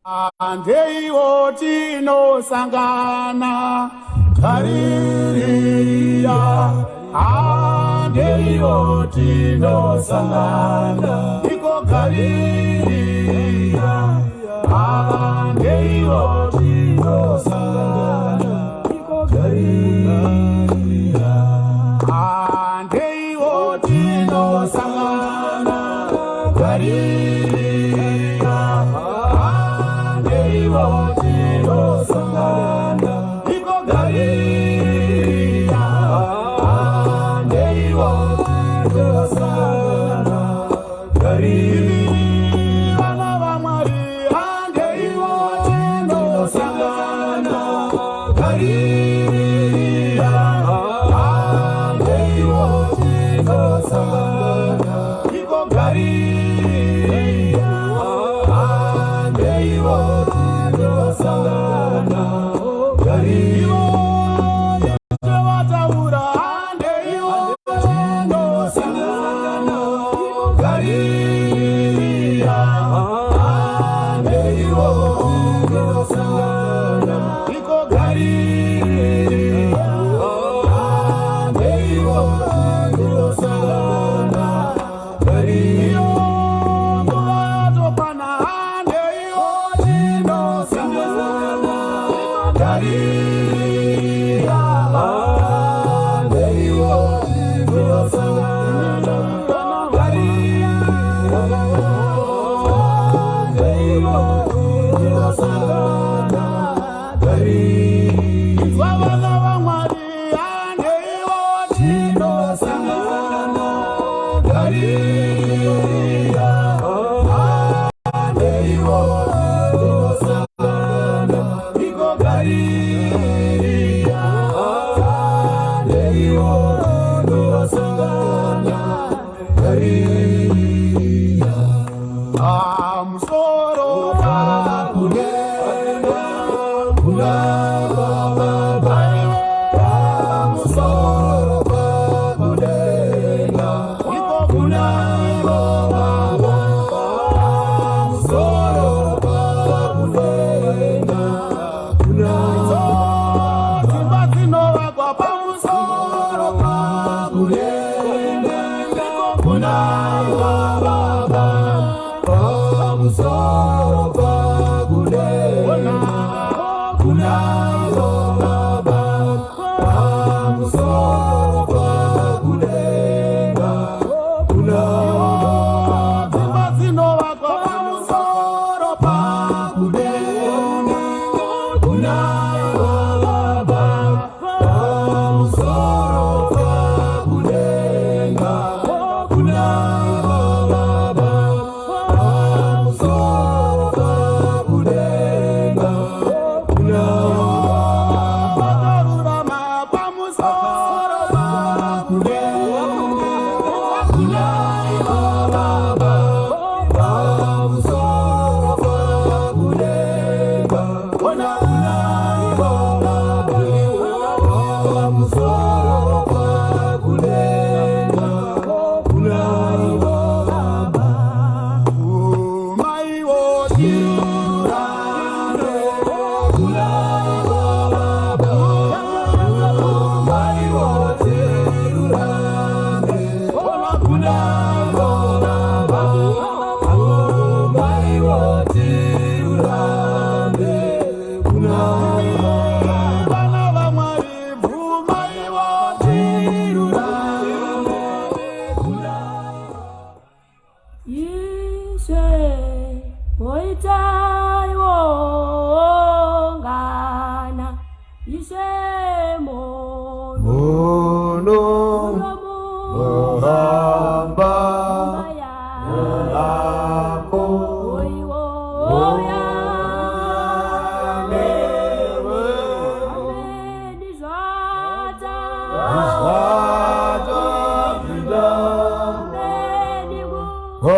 Handeiwo tinosangana Garirea, handeiwo tinosangana iko Garirea, handeiwo tinosangana iko Garirea, handeiwo tinosangana Garirea, handeiwo tinosangana iko Garirea, handeiwo tinosangana Garirea. Vana vaMwari, handeiwo tinosangana Garirea, handeiwo tinosangana iko Garirea, handeiwo tinosangana Garirea. Vataura, handeiwo tinosangana Garirea, handeiwo tinosangana iko Garirea, handeiwo tinosangana Garirea. Nguva yatokwana, handeiwo tinosangana Garirea, handeiwo tinosangana Garirea, handeiwo tinosangana Garirea. Vana vaMwari, handeiwo tinosangana Garirea, handeiwo tinosangana iko Garirea, handeiwo tinosangana Garirea. Pamusoro pakudenga kuna Baba, pamusoro pakudenga iko kuna Baba, pamusoro pakudenga kuna dzimba dzinovakwa, pamusoro pakudenga iko kuna Baba, pamusoro pakudenga kuna Baba, pamusoro pakudenga kuna dzimba dzinovakwa, pamusoro pakudenga kuna Baba, pamusoro pakudenga kuna Baba, pamusoro pakudenga kuna vakarurama, pamusoro pakudenga kuna Baba, pamusoro pakudenga kuna Baba, pamusoro pakudenga kuna Baba. Maiwo tirurame kuna Baba, maiwo tirurame kuna Baba, maiwo tirurame kuna vana vaMwari, bvumaiwo tirurame kuna Ishe woitaiwo ngana Ishe mono Muno muno hamba ya lapho oiwoya newe ameni zvata Zvata vida ameni ku Oh,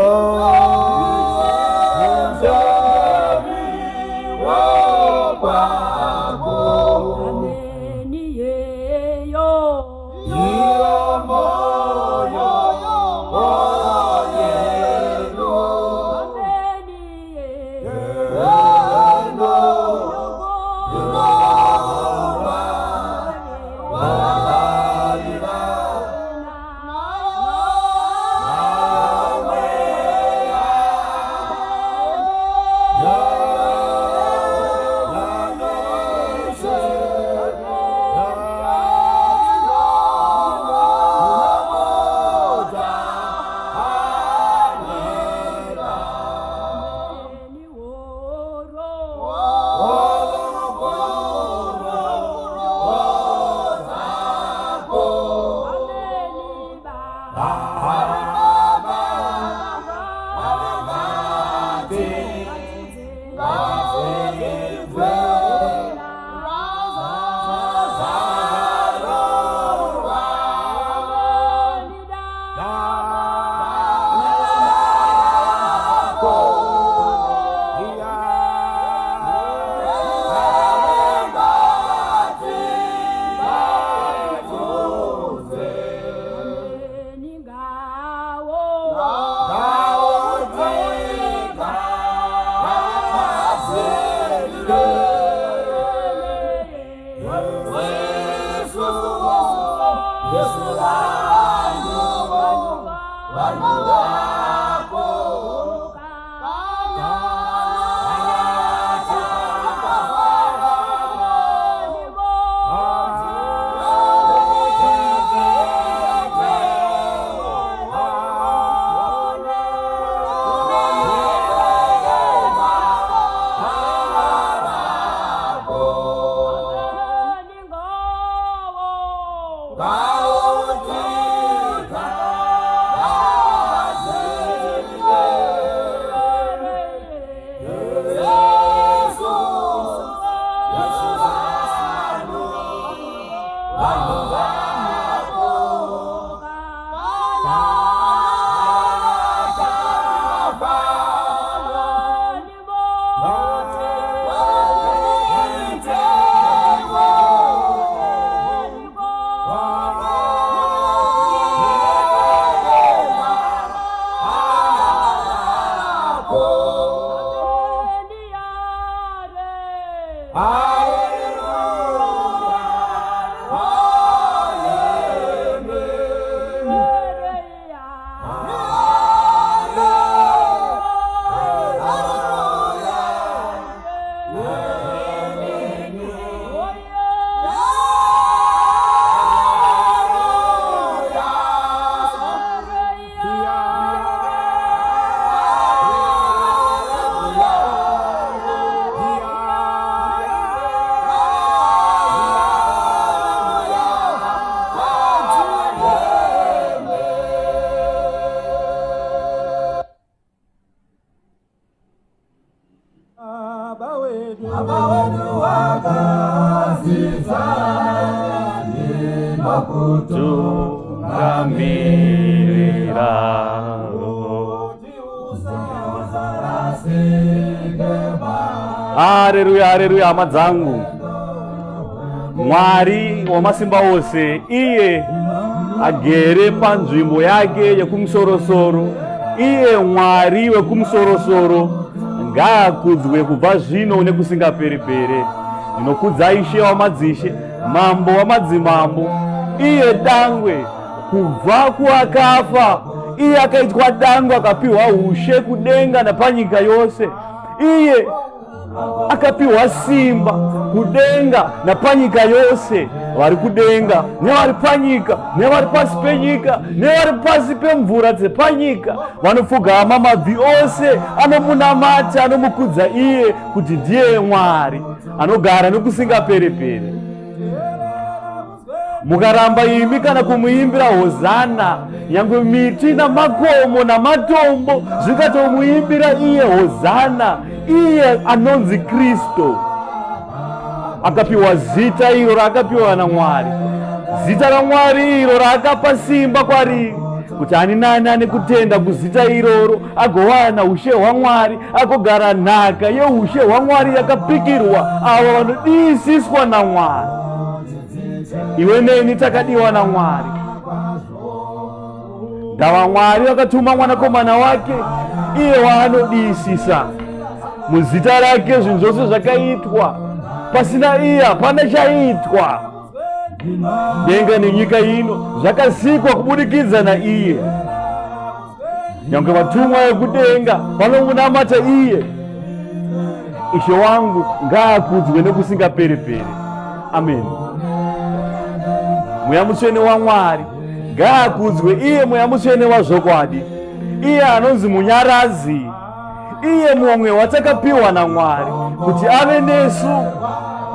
Baba wedu, Baba wedu wakazidza Kutungamirira. Hareruya, hareruya, hama dzangu. Mwari wamasimba ose, iye agere panzvimbo yake yekumusorosoro, iye Mwari wekumusorosoro, ngaakudzwe kubva zvino nekusingaperi-peri. Ndinokudza Ishe wamadzishe, Mambo wamadzimambo, iye dangwe kubva kuakafa, iye akaitwa dangwe akapiwa ushe kudenga napanyika yose, iye akapiwa simba kudenga napanyika yose, vari kudenga nevari panyika nevari pasi penyika nevari pasi pemvura dzepanyika, vanopfugama mabvi ose anomunamata, anomukudza iye kuti ndiye Mwari anogara nokusingaperepere. Mukaramba imi kana kumuimbira hozana, nyangwe miti namakomo namatombo zvikatomuimbira iye hozana, iye anonzi Kristu, akapiwa zita iro raakapiwa naMwari, zita raMwari iro raakapa simba kwariri kuti ani nani ane kutenda kuzita iroro agowana ushe hwaMwari, agogara nhaka yeushe hwaMwari yakapikirwa avo vanodisiswa naMwari. Iwe neni takadiwa naMwari. Ndava Mwari vakatuma mwanakomana wake iye waanodisisa. Muzita rake zvinhu zvose zvakaitwa, pasina iye hapana chaitwa. Denga nenyika ino zvakasikwa kubudikidza naiye. Nyange vatumwa vekudenga vanomunamata iye. Ishe wangu ngaakudzwe nekusingaperi-peri. Amen. Mweya Mutsvene waMwari ngaakudzwe, iye Mweya Mutsvene wazvokwadi, iye anonzi Munyaradzi, iye mumwe watakapiwa naMwari kuti ave nesu,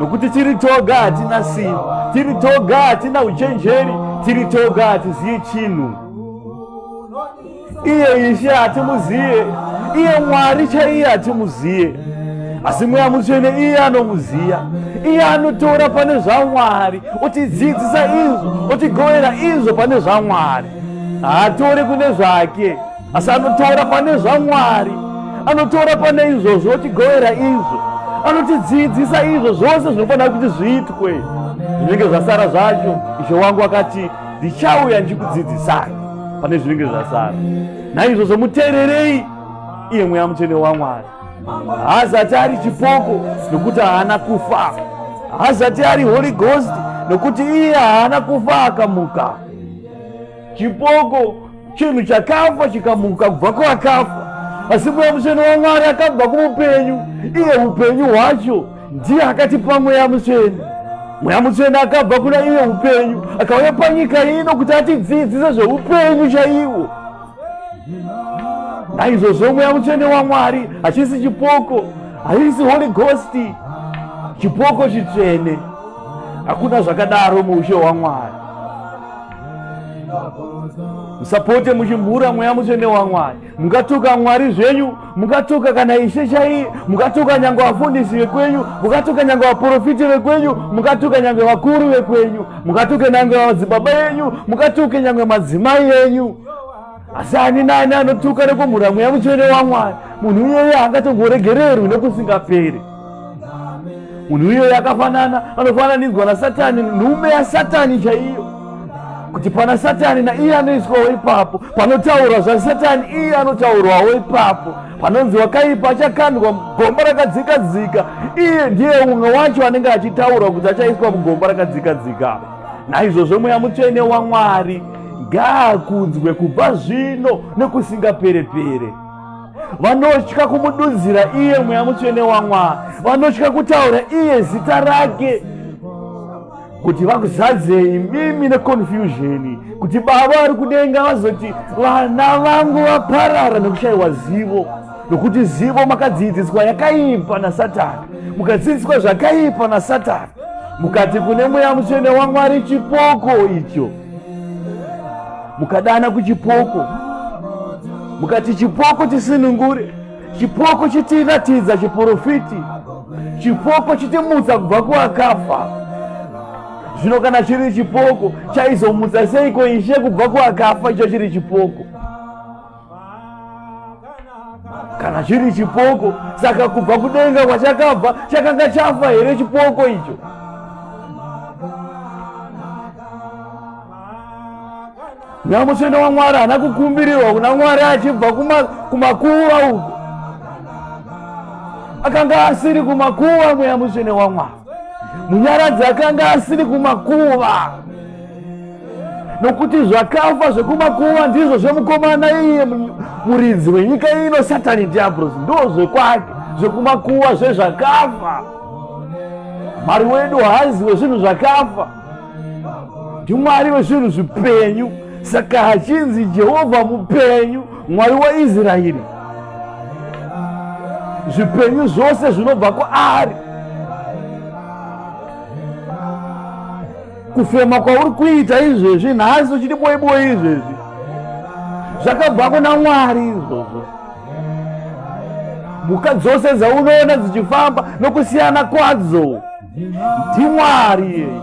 nokuti tiri toga hatina simba, tiri toga hatina uchenjeri, tiri toga hatiziye chinhu. Iye Ishe hatimuziye, iye Mwari chaiye hatimuziye, asi Mweya Mutsvene iye anomuziya. Iye anotora pane zvaMwari otidzidzisa izvo, otigovera izvo pane zvaMwari. Haatore kune zvake, asi anotora pane zvaMwari, anotora pane izvozvo otigovera izvo, anotidzidzisa izvo zvose zvinofanira kuti zviitwe. Zvinenge zvasara zvacho, Ishe wangu akati, ndichauya ndichikudzidzisai pane zvinenge zvasara. Naizvozvo muteererei iye Mweya Mutsvene waMwari. Haazati ari chipoko nokuti haana kufa, haazati ari Holy Ghost nokuti iye haana kufa akamuka. Chipoko chinhu chakafa chikamuka kubva kuakafa, asi Mweya Mutsvene waMwari akabva kuupenyu, iye upenyu hwacho ndiye akatipa Mweya Mutsvene. Mweya Mutsvene akabva kuna iye upenyu, akauya panyika ino kuti atidzidzise zveupenyu chaiwo. Naizvozvo Mweya Mutsvene waMwari hachisi chipoko, haisi Holy Ghost, chipoko chitsvene. Hakuna zvakadaro muushe hwaMwari. Musapote muchimhura Mweya Mutsvene waMwari. Mungatuka Mwari zvenyu, mungatuka kana Ishe chaiye, mungatuka nyange vafundisi vekwenyu, mungatuka nyange vaprofiti vekwenyu, mungatuka nyange vakuru vekwenyu, mungatuke nyange madzibaba enyu, mungatuke nyange madzimai enyu. Asi ani nani anotuka nekumhura Mweya Mutsvene waMwari, munhu iyeye haangatongoregererwi nekusingaperi. Munhu iyeye akafanana, anofananidzwa naSatani, nhume yaSatani chaiyo, kuti pana Satani naiye anoiswawo ipapo, panotaurwa zvaSatani iye anotaurwawo ipapo, panonzi wakaipa achakandwa mugomba rakadzikadzika, iye ndiye umwe wacho anenge achitaurwa kuti achaiswa mugomba rakadzikadzika. Naizvozvo Mweya Mutsvene waMwari ngaakudzwe kubva zvino nekusingaperepere. Vanotya kumududzira iye Mweya Mutsvene waMwari, vanotya kutaura iye zita rake, kuti vakuzadzei imimi neconfusion, kuti Baba vari kudenga vazoti vana vangu vaparara nekushayiwa zivo, nokuti zivo makadzidziswa yakaipa naSatani, mukadzidziswa zvakaipa naSatani, mukati kune Mweya Mutsvene waMwari chipoko icho, mukadana kuchipoko, mukati chipoko chisinungure. Chipoko chitiratidza chiporofiti, chipoko chitimutsa kubva kuvakafa. Zvino kana chiri chipoko, chaizomutsa seiko Ishe kubva kuvakafa icho chiri chipoko? Kana chiri chipoko, saka kubva kudenga kwachakabva chakanga chafa here chipoko icho? Mweya Mutsvene waMwari haana kukumbirirwa kuna Mwari achibva kumakuva uko. Akanga asiri kumakuva Mweya Mutsvene waMwari. Munyaradzi akanga asiri kumakuva. Nokuti zvakafa zvekumakuva ndizvo zvemukomana iye muridzi wenyika ino Satani Diablos, ndozvekwake zvekumakuva zvezvakafa. Mwari wedu haazi wezvinhu zvakafa. NdiMwari wezvinhu zvipenyu. Saka achinzi Jehovha mupenyu, Mwari waIsraeri. Zvipenyu zvose zvinobva kwaari. Kufema kwauri kuita izvezvi nhasi uchiti boiboi izvezvi zvakabva kuna Mwari izvozvo. Mhuka dzose dzaunoona dzichifamba nokusiyana kwadzo ndiMwari iyeye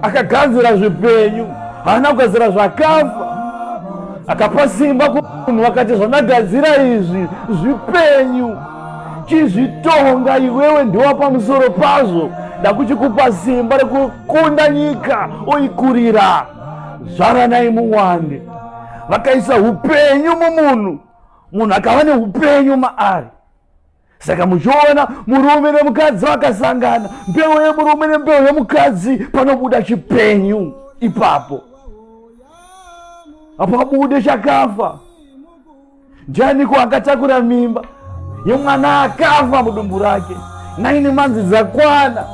akagadzira zvipenyu, haana kugadzira zvakafa. Akapa simba kumunhu akati zvandagadzira izvi zvipenyu, chizvitonga iwewe ndiwa pamusoro pazvo, ndakuchikupa simba rekukunda nyika oikurira. Zvaranai muwande. Vakaisa upenyu mumunhu, munhu akava neupenyu maari. Saka muchiona murume nemukadzi vakasangana, mbeu yemurume nembeu yemukadzi, panobuda chipenyu ipapo. Hapabude chakafa. Ndianiko akatakura mimba yemwana akafa mudumbu rake? 9 months dzakwana,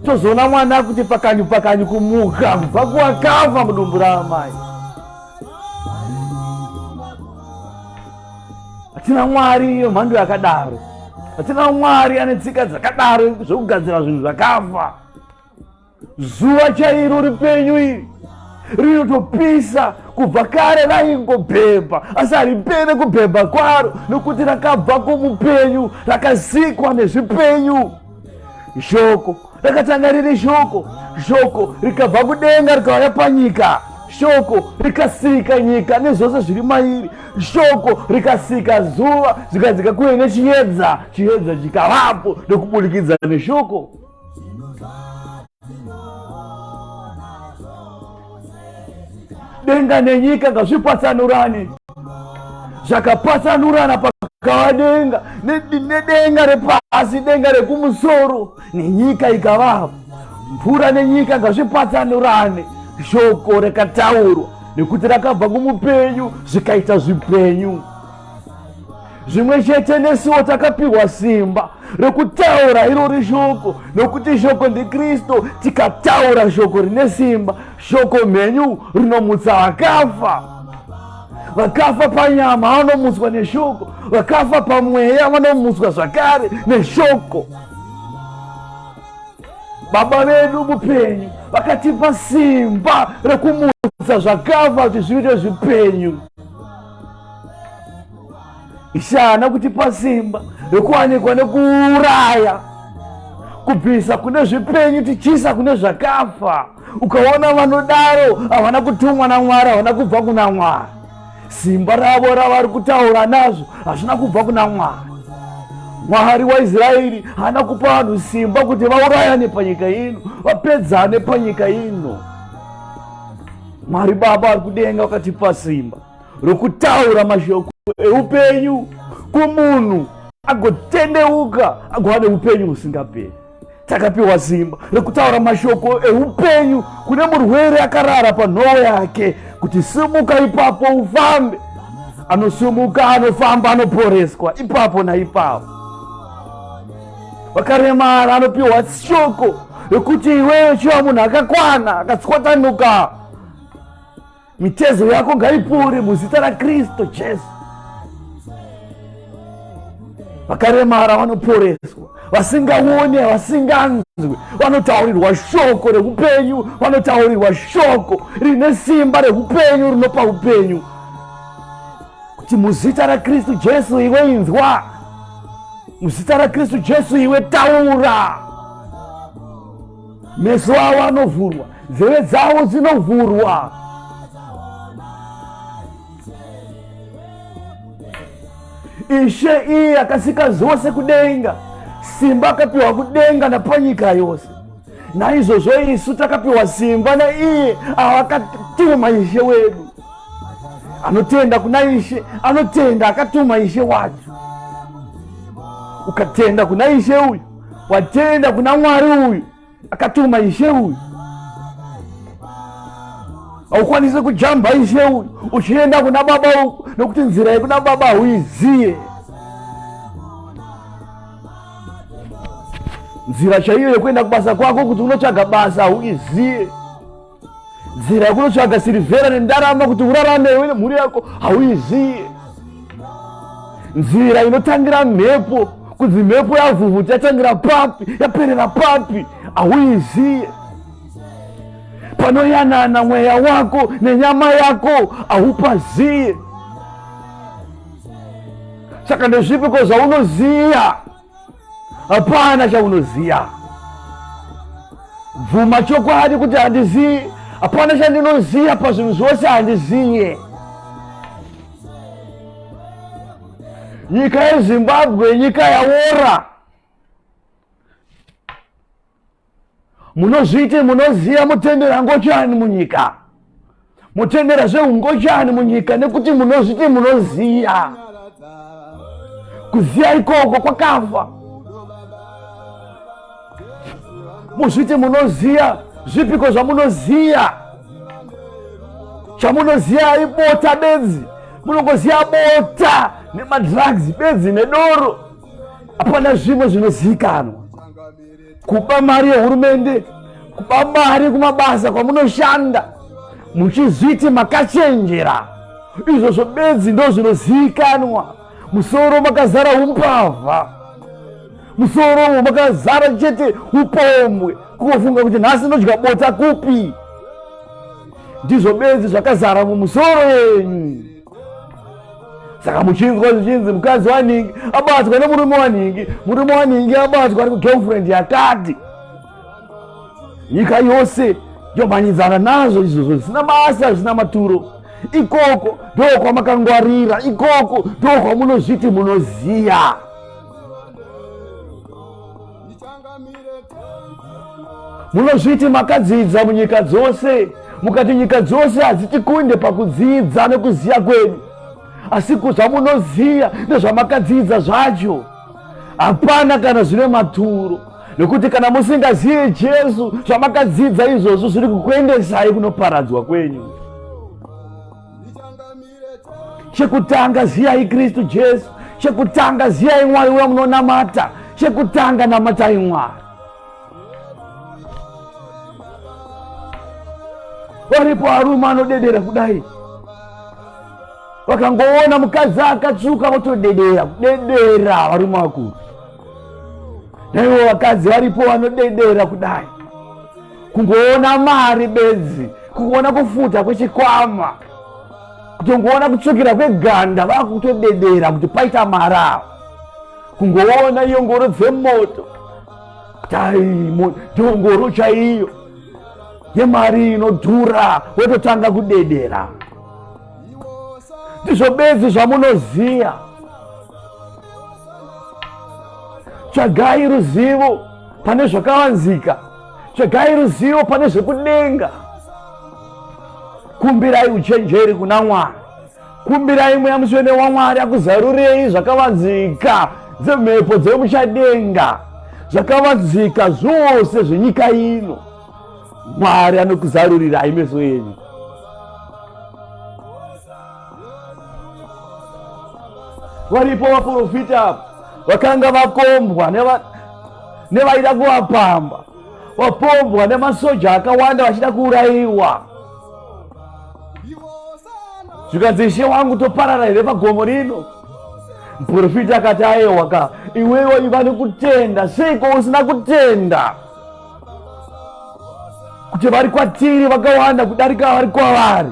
tozoona mwana akuti pakanyu pakanyu kumuka kubva kuakafa mudumbu raamai. Hatina Mwari yemhando yakadaro. Hatina Mwari ane tsika dzakadaro zvekugadzira zvinhu zvakafa. Zuva chairo ripenyu iri rinotopisa kubva kare raingobhebha, asi haripere kubhebha kwaro nokuti rakabva kumupenyu, rakasikwa nezvipenyu. Shoko rakatanga riri shoko, shoko rikabva kudenga rikauya panyika, shoko rikasika nyika nezvose zviri mairi, shoko rikasika zuva, zvikadzika kuve nechiedza, chiedza chikavapo nokubudikidza neshoko. Denga nenyika ngazvipatsanurane, zvakapatsanurana pakava denga nedenga repasi, denga rekumusoro nenyika ikavapo. Mvura nenyika ngazvipatsanurane. Shoko rakataurwa nekuti rakabva kumupenyu zvikaita zvipenyu. Zvimwe chete nesuwo takapiwa simba rekutaura irori shoko, nokuti shoko ndiKristu. Tikataura shoko rine simba, shoko mhenyu rinomutsa vakafa. Vakafa panyama vanomutswa neshoko, vakafa pamweya vanomutswa zvakare neshoko. Baba vedu mupenyu vakatipa simba rekumutsa zvakafa kuti zviite zvipenyu. Ishe haana kutipa simba rekuwanikwa nekuuraya, kubvisa kune zvipenyu tichiisa kune zvakafa. Ukaona vanodaro havana kutumwa naMwari, havana kubva kuna Mwari. Simba ravo ravari kutaura nazvo hazvina kubva kuna Mwari. Mwari waIsraeri haana kupa vanhu simba kuti vaurayane panyika ino, vapedzane panyika ino. Mwari Baba ari kudenga vakatipa simba rokutaura mashoko eupenyu kumunhu agotendeuka agova neupenyu husingaperi. Takapiwa simba rekutaura mashoko eupenyu kune murwere akarara panhovo yake kuti simuka ipapo ufambe. Anosimuka, anofamba, anoporeswa ipapo naipapo. Vakaremara anopiwa shoko rekuti iwewe chiva munhu akakwana, akatswatanuka. Mitezo yako ngaipore muzita raKristu Jesu. Vakaremara vanoporeswa, vasingaone, vasinganzwi vanotaurirwa shoko reupenyu, vanotaurirwa shoko rine simba reupenyu rinopa upenyu. Kuti muzita raKristu Jesu iwe inzwa, muzita raKristu Jesu iwe taura. Meso avo anovhurwa, nzeve dzavo dzinovhurwa. Ishe iye akasika zvose kudenga, simba akapiwa kudenga napanyika yose. Naizvozvo isu takapiwa simba naiye awakatuma Ishe wedu. Anotenda kuna Ishe, anotenda akatuma Ishe wacho. Ukatenda kuna Ishe uyu, watenda kuna Mwari uyu akatuma Ishe uyu. Haukwanisi kujamba Ishe uyu uchienda kuna Baba uku, nokuti nzira yekuna Baba hauiziye. Nzira chaiyo yekuenda kubasa kwako kuti unotsvaga basa hauiziye. Nzira yekunotsvaga sirivhera nendarama kuti urarame iwe nemhuri yako hauiziye. Nzira inotangira mhepo kunzi mhepo yavhuvhuta yatangira papi yaperera papi hauiziye. Panoyanana mweya wako nenyama yako haupaziye. Saka ndezvipiko zvaunoziya? Hapana chaunoziya. Bvuma chokwadi kuti handizii, hapana chandinoziya pazvinhu zvose, handiziye. Nyika yeZimbabwe nyika yaora. Munozviite munoziya mutendera ngochani munyika, mutendera zveungochani munyika, nekuti munozviti munoziya. Kuziya ikoko kwakafa. Muzviti munoziya zvipiko zvamunoziya? Chamunoziya ibota bedzi, munongoziya bota nemadrugs bedzi nedoro, hapana zvimwe zvinozivikanwa. Kuba mari yehurumende, kuba mari kumabasa kwamunoshanda muchizviti makachenjera, izvozvo bedzi ndo zvinozivikanwa. Musoro makazara umbavha, musoro makazara chete upombwe, kungofunga kuti nhasi ndodya bota kupi, ndizvo bedzi zvakazara mumusoro yenyu. Saka muchinzwa zvichinzi mukadzi waningi abatwa nemurume waningi, murume waningi abatwa ari kugirlfriend yakati, nyika yose yomhanyidzana nazvo izvozvo zvisina basa, zvisina maturo. Ikoko ndo kwamakangwarira, ikoko ndo kwamunozviti munoziya. Munozviti makadzidza munyika dzose, mukati nyika dzose hadzitikunde pakudzidza nekuziya kwedu, asi zvamunoziya nezvamakadzidza zvacho hapana kana zvine maturo, nekuti kana musingaziye Jesu, zvamakadzidza izvozvo zviri kukuendesai kunoparadzwa kwenyu. Chekutanga ziyai Kristu Jesu, chekutanga ziyai Mwari uya munonamata, chekutanga namatai Mwari. Varipo varume anodedera kudai, vakangoona mukadzi akatsvuka votodedera, kudedera varume vakuru. Naivo vakadzi varipo vanodedera kudai, kungoona mari bedzi, kungoona kufuta kwechikwama, kutongoona kutsvukira kweganda, vakutodedera kuti paita mari ava. Kungoona iyo ngoro dzemoto, tai ndongoro chaiyo yemari inodhura, wototanga kudedera. Ndizvo bedzi zvamunoziya. Tsvagai ruzivo pane zvakavanzika, tsvagai ruzivo pane zvekudenga. Kumbirai uchenjeri kuna Mwari, kumbirai Mweya Mutsvene waMwari akuzarurei zvakavanzika dzemhepo dzemuchadenga, zvakavanzika zvose zvenyika ino. Mwari anokuzarurirai meso enyu. Varipo vaprofita vakanga vakombwa nevaida kuvapamba, vapombwa nemasoja akawanda vachida kuurayiwa. Zvikanzi, Ishe wangu, toparara here pagomo rino? Muprofita akati, ayewa ka, iwewe iva nekutenda. Seiko usina kutenda kuti vari kwatiri vakawanda kudarika vari kwavari?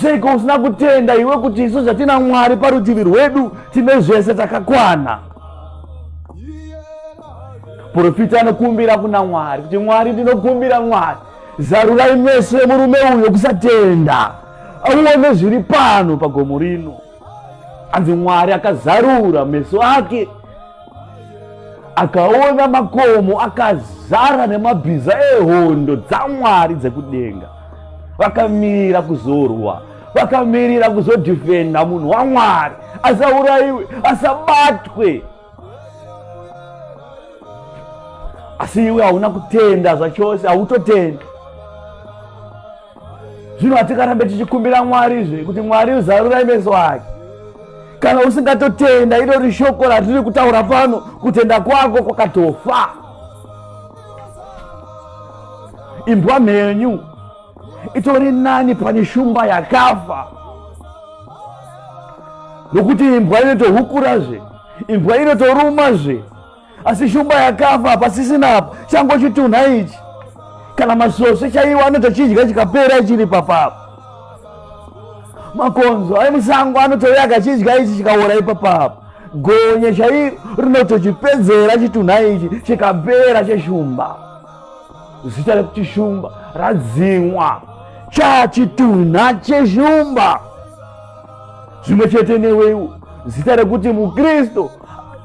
Seiko usina kutenda iwe kuti isu zvatina Mwari parutivi rwedu tine zvese takakwana? Profita anokumbira kuna Mwari kuti Mwari, ndinokumbira Mwari, zarurai meso emurume uyo kusatenda auone zviri pano pagomo rino. Anzi Mwari akazarura meso ake akaona makomo akazara nemabhiza ehondo dzaMwari dzekudenga, vakamirira kuzorwa, vakamirira kuzodhifenda munhu waMwari asauraiwe, asabatwe. Asi iwe hauna kutenda zvachose, hautotenda. Zvino hatikarambe tichikumbira Mwari zve kuti Mwari uzarurai meso ake. Kana usingatotenda irori shoko ratiri kutaura pano, kutenda kwako kwakatofa. Imbwa mhenyu itori nani pane shumba yakafa, nokuti imbwa inotohukurazve, imbwa inotorumazve. Asi shumba yakafa hapasisina apa, chango chitunha ichi, kana masvosve chaiwo anotochidya chikapera chiri papapo. Makonzo emusango anotouya akachidya ichi chikaora ipapapo. Gonye chairo rinotochipedzera chitunha ichi chikapera cheshumba. Zita rekuti shumba radzimwa, chachitunha cheshumba. Zvimwe chete newewo, zita rekuti muKristu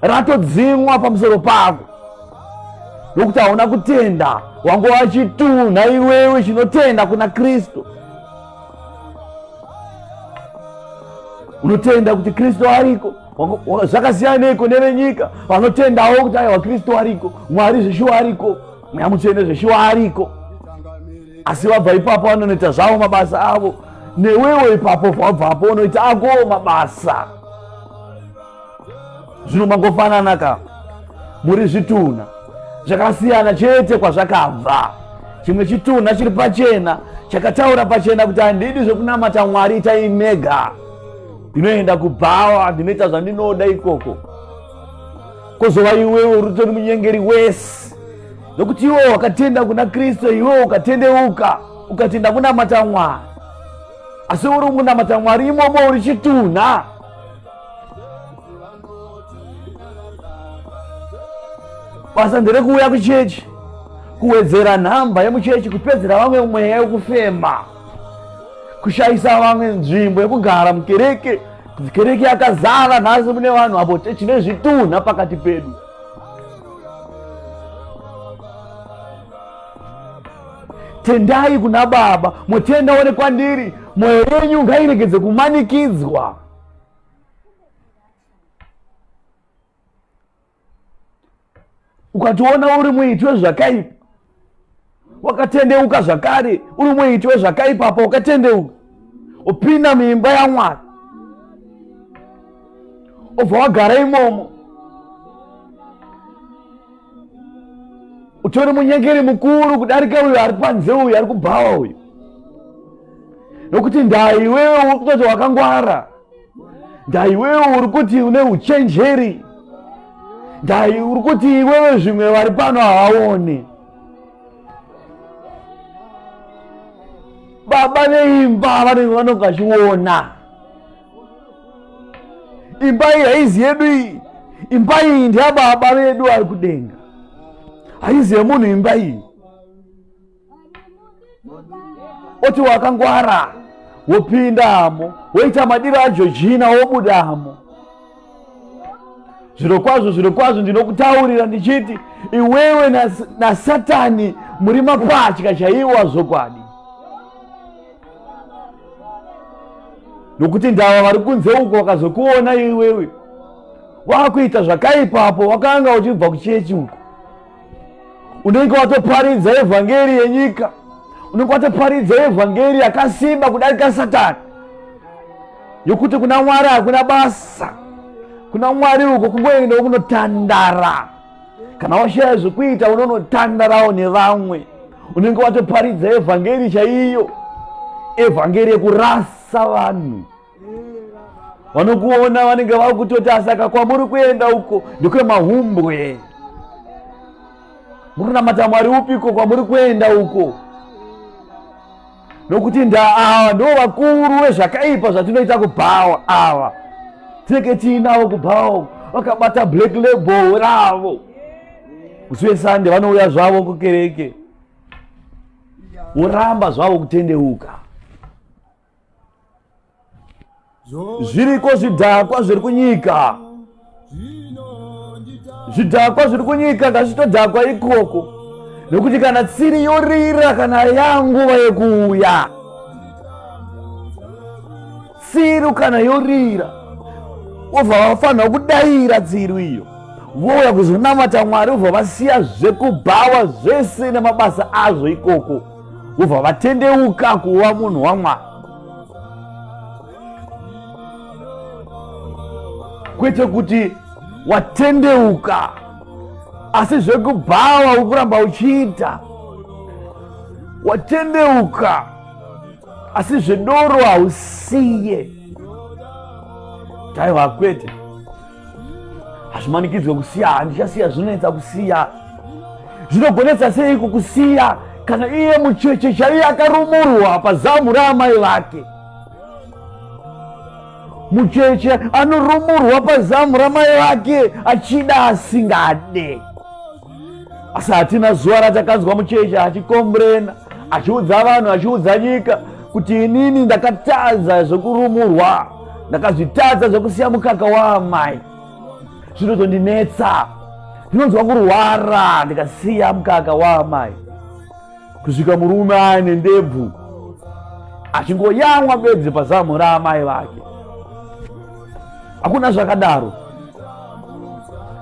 ratodzimwa pamusoro pako nokuti hauna kutenda, wangova chitunha iwewe chinotenda kuna Kristu. Unotenda kuti Kristu ariko, zvakasiyaneiko nevenyika vanotendawo kuti aiwa Kristu ariko, Mwari zveshuwa ariko, Mweya Mutsvene zveshuwa ariko, asi vabva ipapo vanonoita zvavo mabasa avo, newewo ipapo wabvapo unoita ako mabasa. Zvino mangofanana ka, muri zvitunha zvakasiyana chete kwazvakabva. Chimwe chitunha chiri pachena chakataura pachena kuti handidi zvekunamata Mwari, itai mega, ndinoenda kubhawa, ndinoita zvandinoda ikoko. Kozova iwewe uri utori munyengeri wese, nokuti iwe wakatenda kuna Kristu, iwe ukatendeuka ukatenda kunamata Mwari, asi uri kunamata Mwari imomo uri chitunha. Basa nderekuuya kuchechi, kuwedzera nhamba yemuchechi, kupedzera vamwe mweya yekufema, kushayisa vamwe nzvimbo yekugara mukereke. Kereke yakazara nhasi mune vanhu apo tine zvitunha pakati pedu. Tendai kuna Baba, motendawo nekwandiri. Mwoyo yenyu ngairegedze kumanikidzwa. Ukatoona uri muiti wezvakaipa wakatendeuka zvakare, uri muiti wezvakaipa apa wakatendeuka, upinda muimba yaMwari, obva wagara imomo, utori munyengeri mukuru kudarika uyo ari panze, uyo ari kubhawa uyo, nokuti ndaa iwewe uri kutoti wakangwara, ndaa iwewe uri kuti une uchenjeri, ndaa uri kuti iwewe zvimwe vari pano havaoni. Baba veimba vanenge vanonga vachiona imba iyi haizi yedu iyi, imba iyi ndeyababa vedu vari kudenga, haizi yemunhu imba iyi. Oti wakangwara, wopindamo, woita madiro aJojina, wobudamo. Zvirokwazvo, zvirokwazvo ndinokutaurira ndichiti iwewe naSatani muri mapatya chaiwo azvokwadi. Nokuti ndava vari kunze uko vakazokuona iwewe wakuita zvakaipa apo wakanga uchibva kuchechi uko, unenge watoparidza evhangeri yenyika, unenge watoparidza evhangeri yakasimba kudarika Satani, yokuti kuna Mwari hakuna basa, kuna Mwari uko kungoendawo kunotandara. Kana washaya zvekuita unonotandarawo nevamwe, unenge watoparidza evhangeri chaiyo, evhangeri yekurasa vanhu. Vanokuona vanenge vakutoti asaka kwamuri kuenda uko ndekwemahumbwe, muri kunamata Mwari upiko kwamuri kuenda uko? Nokuti ndaava ndo vakuru vezvakaipa zvatinoita kubhawa ava. Tinenge tiinavo kubhawa vakabata black label ravo. Musi weSunday vanouya zvavo kukereke. Voramba zvavo kutendeuka. Zviriko zvidhakwa zviri kunyika. Zvidhakwa zviri kunyika ngazvitodhakwa ikoko. Nekuti kana tsiri yorira kana yanguva yekuuya. Tsiru kana yorira vobva vafanira kudaira tsiru iyo vouya kuzonamata Mwari vobva vasiya zvekubhawa zvese nemabasa azvo ikoko vobva vatendeuka kuva munhu waMwari. Kwete kuti watendeuka asi zvekubhawa ukuramba uchiita. Watendeuka asi zvedoro hausiye. Taiwa kwete, hazvimanikidzwe kusiya. Handichasiya, zvinonetsa kusiya. Zvinogonetsa seiko kusiya kana iye mucheche chaiye akarumurwa pazamu raamai vake? Mucheche anorumurwa pazamu ramai vake achida asingade. Asi hatina zuva ratakanzwa mucheche achikomburena achiudza vanhu achiudza nyika kuti inini ndakatadza zvekurumurwa, ndakazvitadza zvekusiya mukaka waamai, zvinotondinetsa, ndinonzwa kurwara ndikasiya mukaka waamai. Kusvika murume aine ndebvu achingoyamwa bedzi pazamu raamai vake. Hakuna zvakadaro.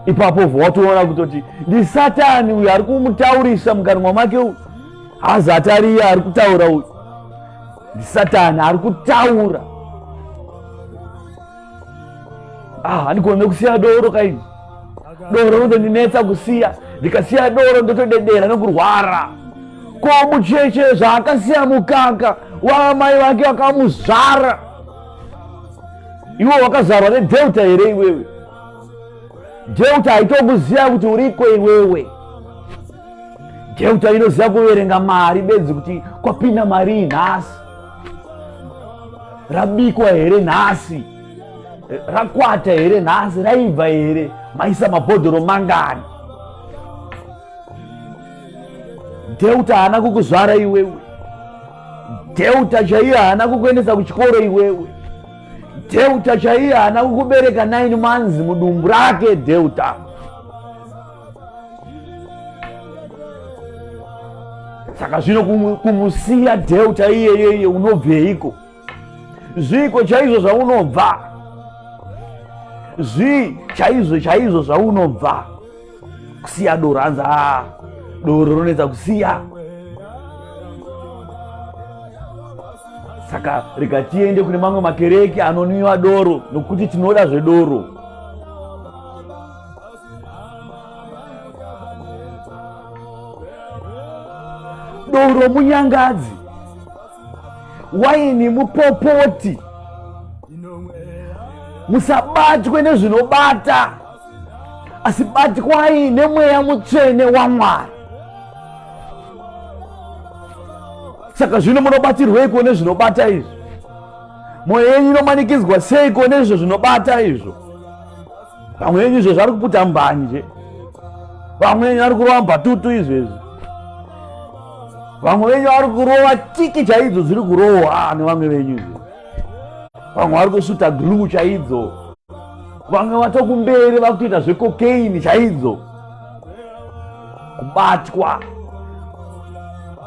Ipapo ubva watoona kutoti ndisatani uyu ari kumutaurisa mukanwa make uyu, haazati ari iye ari kutaura uyu, ndisatani ari kutaura. Ah, handigone kusiya doro kaini, doro rinotondinetsa kusiya, ndikasiya doro ndotodedera nokurwara. Ko mucheche zvaakasiya mukaka waamai vake vakamuzvara, iwe wakazvarwa nedelta here iwewe? Delta haitokuziva kuti uriko iwewe. Delta inoziva kuverenga mari bedzi kuti kwapinda mari nhasi, rabikwa here nhasi, rakwata here nhasi, raibva here, maisa mabhodhoro mangani. Delta haana kukuzvara iwewe. Delta chaiyo haana kukuendesa kuchikoro iwewe. Delta chaiyo haana kukubereka 9 months mudumbu rake. Delta. Saka zvino kumusiya Delta iyeyeye unobveiko? Zviiko chaizvo zvaunobva? Zvii chaizvo chaizvo zvaunobva? Kusiya doro, hanzi a doro rinonetsa kusiya. Saka rega tiende kune mamwe makereke anonwiwa doro nokuti tinoda zvedoro. Doro munyangadzi, waini mupopoti. Musabatwe nezvinobata, asi batwai nemweya mutsvene waMwari. Saka zvino munobatirweiko nezvinobata izvi? Mwoyo yenyu inomanikidzwa seiko nezvo zvinobata izvo? Vamwe venyu izvo zvari kuputa mbanje, vamwe venyu vari kurova mbatutu izvezvi, vamwe venyu vari kurova tiki chaidzo dziri kurohwa nevamwe venyu izvo, vamwe vari kusvuta glue chaidzo, vamwe vatokumberi vakutoita zvecocaine chaidzo. Kubatwa,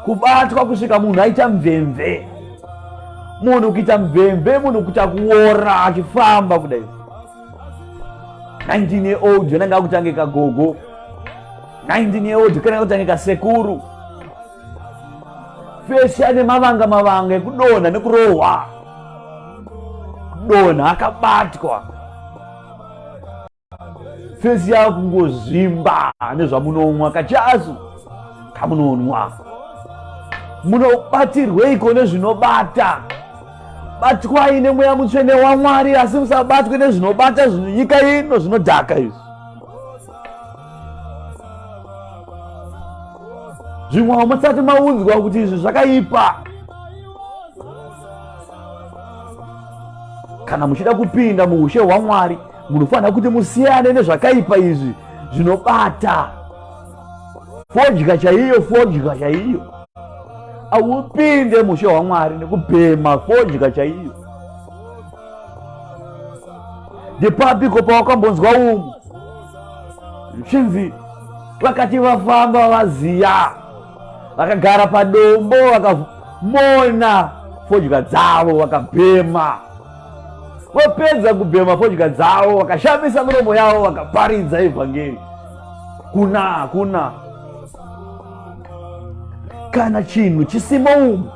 kubatwa kusvika munhu aita mvemve, munhu kuita mvemve, munhu kuita kuora achifamba kudai. 19 year old anenge akutange kagogo, 19 year old kanenge akutange kasekuru, fesi ane mavanga mavanga ekudonha nekurohwa, kudonha akabatwa, fesi yakungozvimba nezvamunomwa, kachasu kamunonwa. Munobatirweiko nezvinobata? Batwai nemweya mutsvene waMwari, asi musabatwe nezvinobata zvinyika ino zvinodhaka izvi. Zvimwe hamusati maudzwa kuti izvi zvakaipa. Kana muchida kupinda muushe hwaMwari, munofanira kuti musiyane nezvakaipa izvi zvinobata fodya chaiyo, fodya chaiyo. Haupinde mushe hwaMwari nekubhema fodya chaiyo. Ndepapiko pawakambonzwa umu zvichinzi vakati vafamba vaziya vakagara padombo vakamona fodya dzavo vakabhema vapedza kubhema fodya dzavo vakashamisa miromo yavo vakaparidza evhangeri kuna hakuna kana chinhu chisimo umu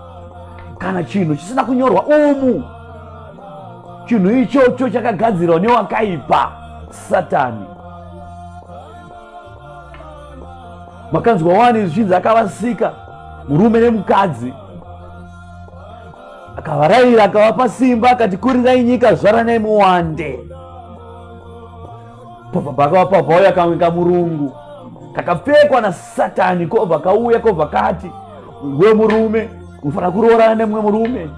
kana chinhu chisina kunyorwa umu chinhu ichocho chakagadzirwa newakaipa Satani. Makanzwa wani zvichinzi akavasika murume nemukadzi, akavarayira, akavapa simba, akati kurirai nyika, zvaranai muwande. Pabva pauya kamwe kamurungu kakapfekwa naSatani, kobva kauya kobva kati we murume unofanira kuroorana nemumwe murume,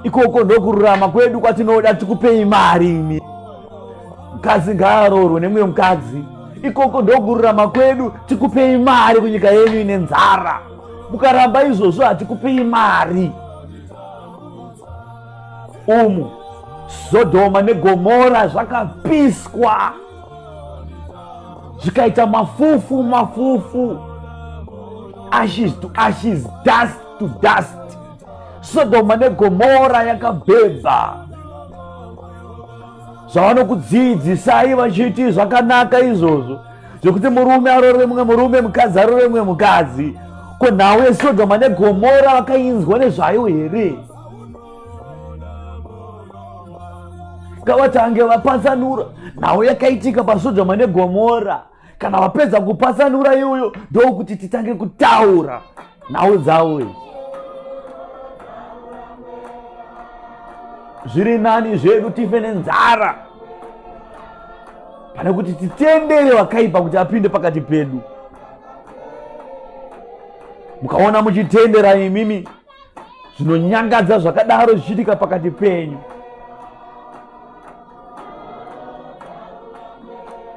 ikoko ndokururama kwedu kwatinoda, tikupei mari imi. Mukadzi ngaaroorwe nemumwe mukadzi, ikoko ndokururama kwedu, tikupei mari kunyika yenyu ine nzara. Mukaramba izvozvo hatikupei mari. Umu Sodhoma neGomora zvakapiswa zvikaita mafufu mafufu, ashes to ashes, dust to dust. Sodhoma neGomora yakabhebha. Zvavanokudzidzisai vachiti zvakanaka izvozvo zvekuti murume arore mumwe murume, mukadzi arore mumwe mukadzi. Ko nhau yeSodhoma neGomora vakainzwa nezvayo here? Ngavatange vapatsanura nhau yakaitika paSodhoma neGomora. Kana vapedza kupatsanura iyoyo, ndokuti titange kutaura nhau dzavo idzi. Zviri nani zvedu tife nenzara pane kuti titendere vakaipa kuti apinde pakati pedu. Mukaona muchitendera imimi zvinonyangadza zvakadaro zvichiitika pakati penyu,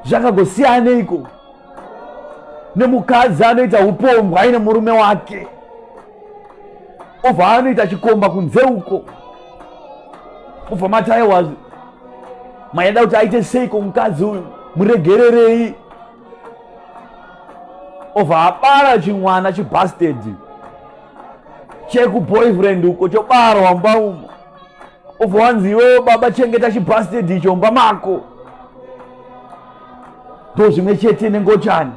zvakagosiyaneiko nemukadzi anoita upombwe aine murume wake, obva anoita chikomba kunze uko, obva mati aiwa maida kuti aite seiko mukadzi uyu, muregererei, obva abara chimwana chibastard chekuboyfriend uko chobarwa mumba umo, obva wanzi iwewe baba chengeta chibastard icho mumba mako. Ndozvimwe chete nengochani,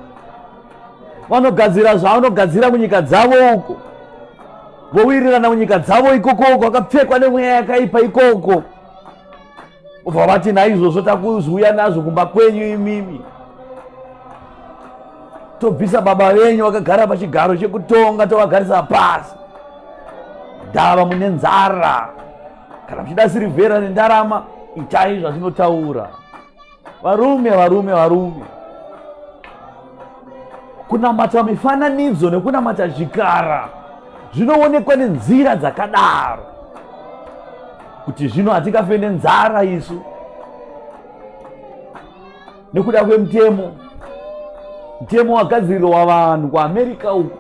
vanogadzira zvavanogadzira munyika dzavo uko, vowirirana munyika dzavo ikoko uko, vakapfekwa nemweya yakaipa ikoko, obva vati naizvozvo takuzouya nazvo kumba kwenyu imimi, tobvisa baba venyu vakagara pachigaro chekutonga tovagarisa pasi. Ndava mune nzara, kana muchida sirivhera nendarama, itai zvazvinotaura. Varume, varume, varume, kunamata mifananidzo nekunamata zvikara zvinoonekwa nenzira dzakadaro, kuti zvino hatingafe nenzara isu nekuda kwemutemo. Mutemo wagadzirirwa vanhu kuAmerica uku,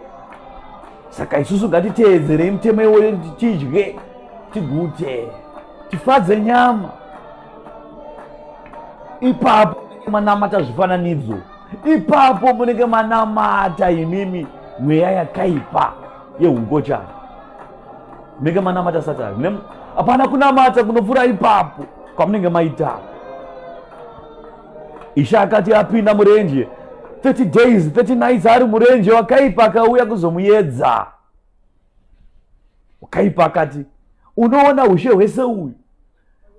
saka isusu ngatiteedzerei mutemo iwoyo, tidye, tigute, tifadze nyama. Ipapo manamata zvifananidzo, ipapo munenge manamata imimi mweya yakaipa yehungochani, munenge manamata Satani. Hapana kunamata kunopfuura ipapo kwamunenge maita. Ishe akati apinda murenje 30 days 30 nights ari murenje, wakaipa akauya kuzomuyedza. Wakaipa akati, unoona ushe hwese uyu,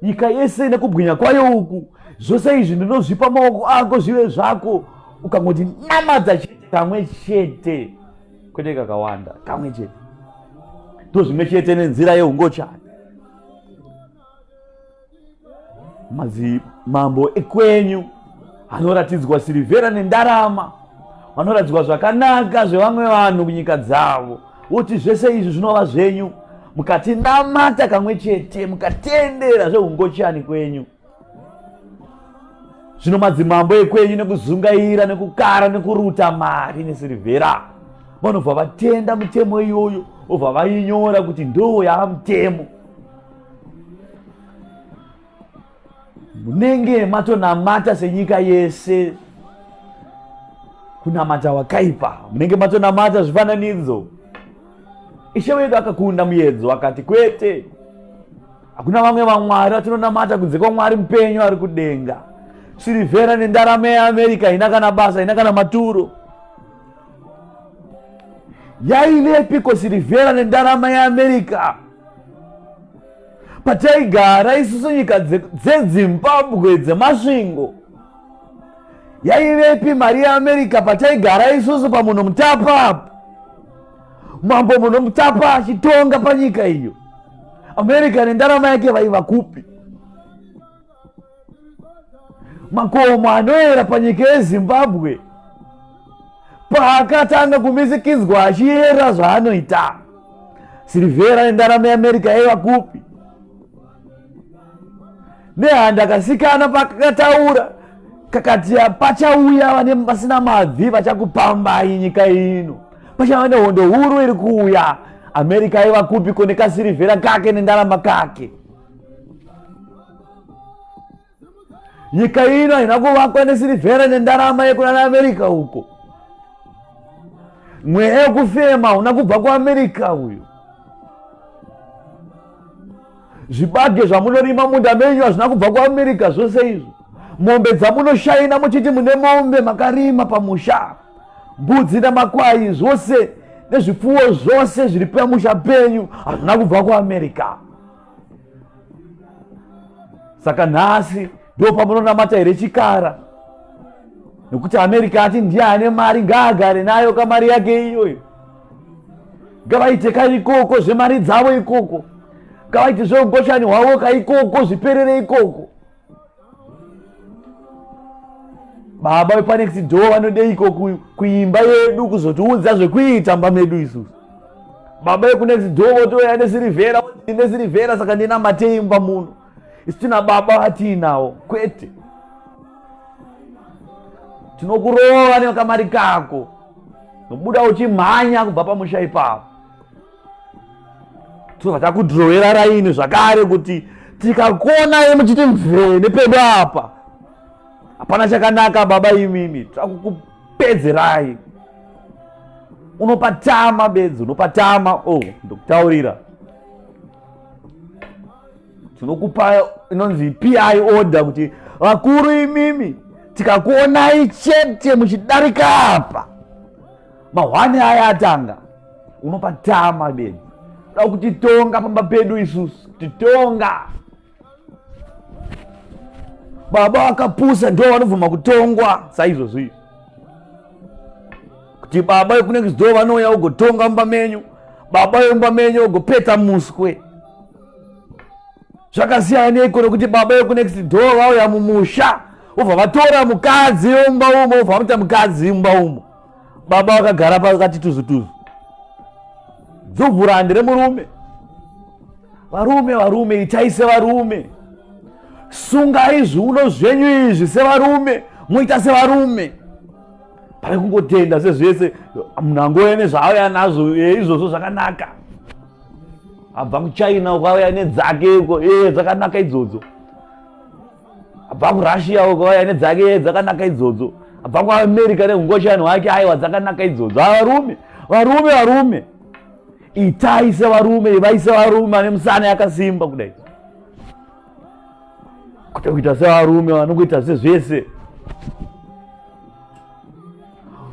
nyika yese nekubwinya kwayo uku, zvose izvi ndinozvipa maoko ako zvive zvako, ukangoti namata chete kamwe chete, kwete kakawanda, kamwe chete. Ndozvimwe chete nenzira yehungochani. Madzimambo ekwenyu anoratidzwa sirivhera nendarama, vanoratidzwa zvakanaka zvevamwe vanhu kunyika dzavo, woti zvese izvi zvinova zvenyu. Mukatinamata kamwe chete, mukatendera zveungochani kwenyu. Zvino madzimambo ekwenyu nekuzungaira nekukara nekuruta mari nesirivhera vanobva vatenda mutemo iyoyo, vobva vainyora kuti ndoo yaamutemo. Munenge matonamata senyika yese kunamata wakaipa, munenge matonamata zvifananidzo. Ishe wedu akakunda muyedzo akati, kwete, hakuna vamwe vamwari vatinonamata kunze kwaMwari mupenyu ari kudenga. Sirivhera nendarama yeAmerica haina kana basa, haina kana maturo. Yaivepiko sirivhera nendarama yeAmerica pataigara isusu nyika dzeZimbabwe dzeMasvingo? Yaivepi mari yeAmerica pataigara isusu pamunhu mutapa apo? Mambo munhu mutapa achitonga panyika iyo, America nendarama yake vaiva kupi? Makomo anoera panyika yeZimbabwe paakatanga kumisikidzwa achiyera zvaanoita, sirivhera nendarama yeAmerica yaiva kupi? Nehanda kasikana pakataura kakati pachauya vane vasina mabvi vachakupambai nyika ino, pachava nehondo huru iri kuuya. America aiva kupi kone kasirivhera kake nendarama kake? Nyika ino haina kuvakwa nesirivhera nendarama yekunana America uko. Mweya wekufema hauna kubva kuAmerica uyo. Zvibage zvamunorima munda menyu hazvina kubva kuAmerica zvose izvo. Mombe dzamunoshaina muchiti mune mombe makarima pamusha, mbudzi namakwai zvose nezvipfuwo zvose zviri pamusha penyu hazvina kubva kuAmerica. Saka nhasi ndo pamunonamata here chikara? Nekuti America ati ndiye ane mari, ngaagare nayo kamari yake iyoyo. Ngavaite ka ikoko zvemari dzavo ikoko, ngavaite zveugoshani hwavo ka ikoko, zviperere ikoko. Baba vepanext door vanodeiko kuimba yedu kuzotiudza zvekuita mba medu isusu? Baba vekunext door votouya nesirivhera, nesirivhera, saka ndinamatei mumba muno? Isu tina baba vatiinawo, kwete. Tinokurova nekamari kako, nobuda uchimhanya kubva pamusha ipapo. Tobva takudhirowera raini zvakare kuti tikakuonai muchiti mvee nepedu apa, hapana chakanaka baba imimi, takukupedzerai. Unopatama bedzi, unopatama. Oh, ndokutaurira, tinokupa inonzi PI order kuti vakuru imimi tikakuonai chete muchidarika apa, mahwani aya atanga, unopatama bedzi. Da kutitonga pamba pedu isusu, kutitonga. Baba vakapusa ndo vanobvuma kutongwa saizvozvo izvi, kuti baba vekunext door vanouya ugotonga mumba menyu, baba vemumba menyu ugopeta muswe. Zvakasiyana neiko nokuti baba vekunext door vauya mumusha, vobva vatora mukadzi wemumba umo, vobva vamuita mukadzi mumba umo. Baba vakagara pakati tuzu tuzu, dzuvhurandi remurume. Varume, varume, itai sevarume, sungai zviuno zvenyu izvi sevarume, moita sevarume. Pane kungotenda sezvese munhu angouya nezvaauya nazvo, izvozvo zvakanaka. Abva kuChina ukauya nedzake uko, dzakanaka idzodzo. Abva kuRussia ukauya nedzake, dzakanaka idzodzo. Abva kuAmerica neungochani hwake, aiwa dzakanaka idzodzo. Varume, varume, varume, itai sevarume, ivai sevarume vane musana yakasimba kudai, kwete kuita sevarume vanongoita sezvese.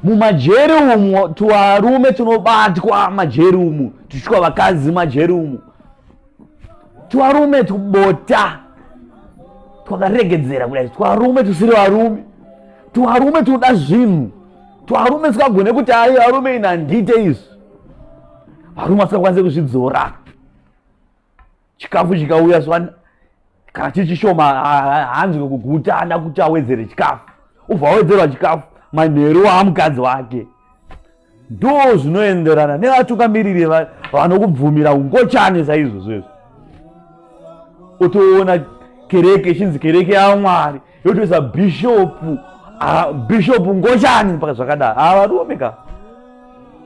Mumajeri umu tuvarume tunobatwa majeri umu, tuchitwa vakadzi majeri umu, tuvarume tubota twakaregedzera kudai, twarume tusiri varume, twarume tunoda zvinhu, twarume tisingagone kuti ai varume ini handiite izvi. Varume vasingakwanise kuzvidzora, chikafu chikauya kana chiri chishoma haanzwe kuguta, ada kuti awedzere chikafu, ubva awedzerwa chikafu manheru waamukadzi wake. Ndo zvinoenderana nevatungamiriri vanokubvumira ungochani saizvozvo izvo. Otoona kereke ichinzi kereke yaMwari yotoisa bhishopu, bhishopu ngochani mpaka zvakadaro. Havarume ka.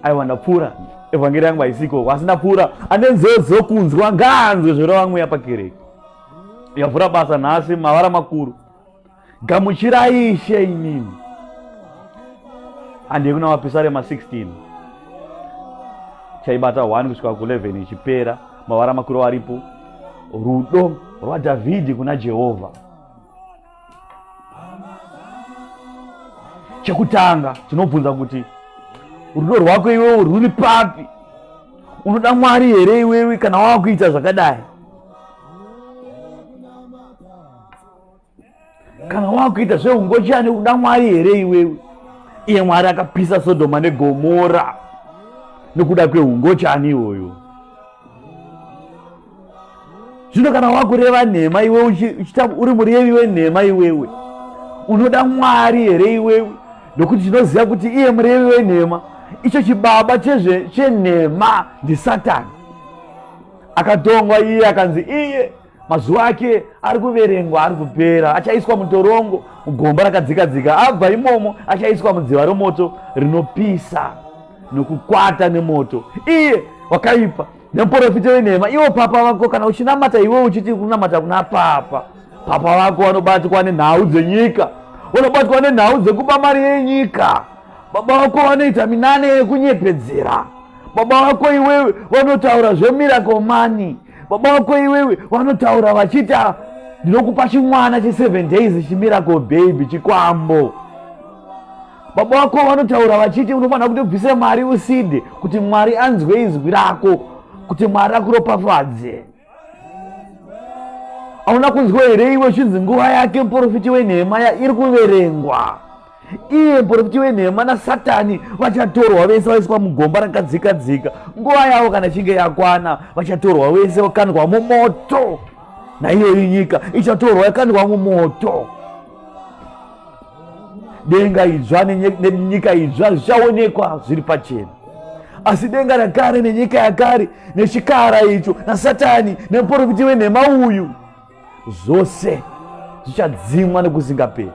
Aiwa ndapfuura. Evhangeri yangu haisiko asi ndapfuura. Ane nzeve dzokunzwa ngaanzwe zvoreva mweya pakereke. Yavhura basa nhasi mavara makuru. Gamuchirai Ishe imimi. Handei kuna Mapisarema 16. Chaibata 1 kusvika ku 11 ichipera. Mavara makuru aripo. Rudo rwaDhavhidhi kuna Jehovha. Chekutanga tinobvunza kuti rudo rwako iwewe rwuri papi? Unoda Mwari here iwewe kana wava kuita zvakadai? Kana wakuita zveungochani uda Mwari here iwewe? Iye Mwari akapisa Sodhoma neGomora nekuda kweungochani iwoyo. Zvino kana wakureva nhema iwe uchiita uri murevi wenhema iwewe, unoda Mwari here iwewe? Nokuti tinoziva kuti iye murevi wenhema, icho chibaba chenhema ndiSatani. Akatongwa iye akanzi iye mazuva ake ari kuverengwa ari kupera, achaiswa mutorongo mugomba rakadzikadzika, abva imomo achaiswa mudziva romoto rinopisa nokukwata nemoto. Iye wakaipa nemuporofita wenhema. Iwo papa vako, kana uchinamata iwe uchiti kunamata kuna papa, papa vako vanobatwa nenhau dzenyika, vanobatwa nenhau dzekuba mari yenyika. Baba vako vanoita minane yekunyepedzera. Baba vako iwewe vanotaura zvemiracle money. Baba vako iwewe vanotaura vachiti ndinokupa chimwana che7 days chimiracle baby chikwambo. Baba vako vanotaura vachiti unofanira kuti ubvise mari uside kuti Mwari anzwe izwi rako, kuti Mwari akuropafadze. Hauna kunzwa here iwe uchinzi nguva yake muporofiti wenhema ya iri kuverengwa? Iye muporofiti wenhema naSatani vachatorwa vese vaiswa mugomba rakadzika dzika. Nguva yavo kana ichinge yakwana vachatorwa vese vakandwa mumoto. Naiyoyi nyika ichatorwa yakandwa mumoto. Denga idzva nenyika idzva zvichaonekwa zviri pachena. Asi denga rakare nenyika yakare nechikara icho naSatani nemuporofiti wenhema uyu zvose zvichadzimwa nekusingaperi,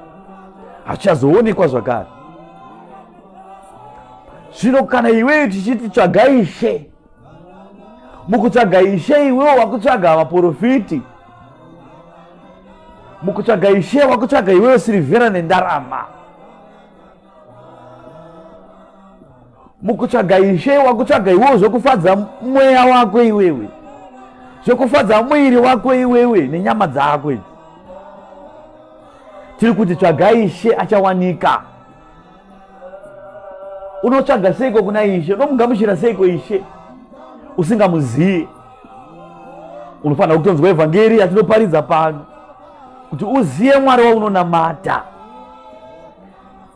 hazvichazoonekwa zvakare. Zvino kana iwewe tichiti tsvaga Ishe, mukutsvaga Ishe iwewe wakutsvaga vaporofiti, mukutsvaga Ishe wakutsvaga iwewe sirivhera nendarama, mukutsvaga Ishe wakutsvaga iwewe zvokufadza mweya wako iwewe, zvokufadza mwiri wako iwewe nenyama dzako idzi. Tiri kuti tsvaga Ishe achawanika. Unotsvaga seiko kuna Ishe? Unomugamuchira seiko Ishe usingamuzivi? Unofanira kutonzwa evhangeri yatinoparidza pano kuti uziye Mwari waunonamata,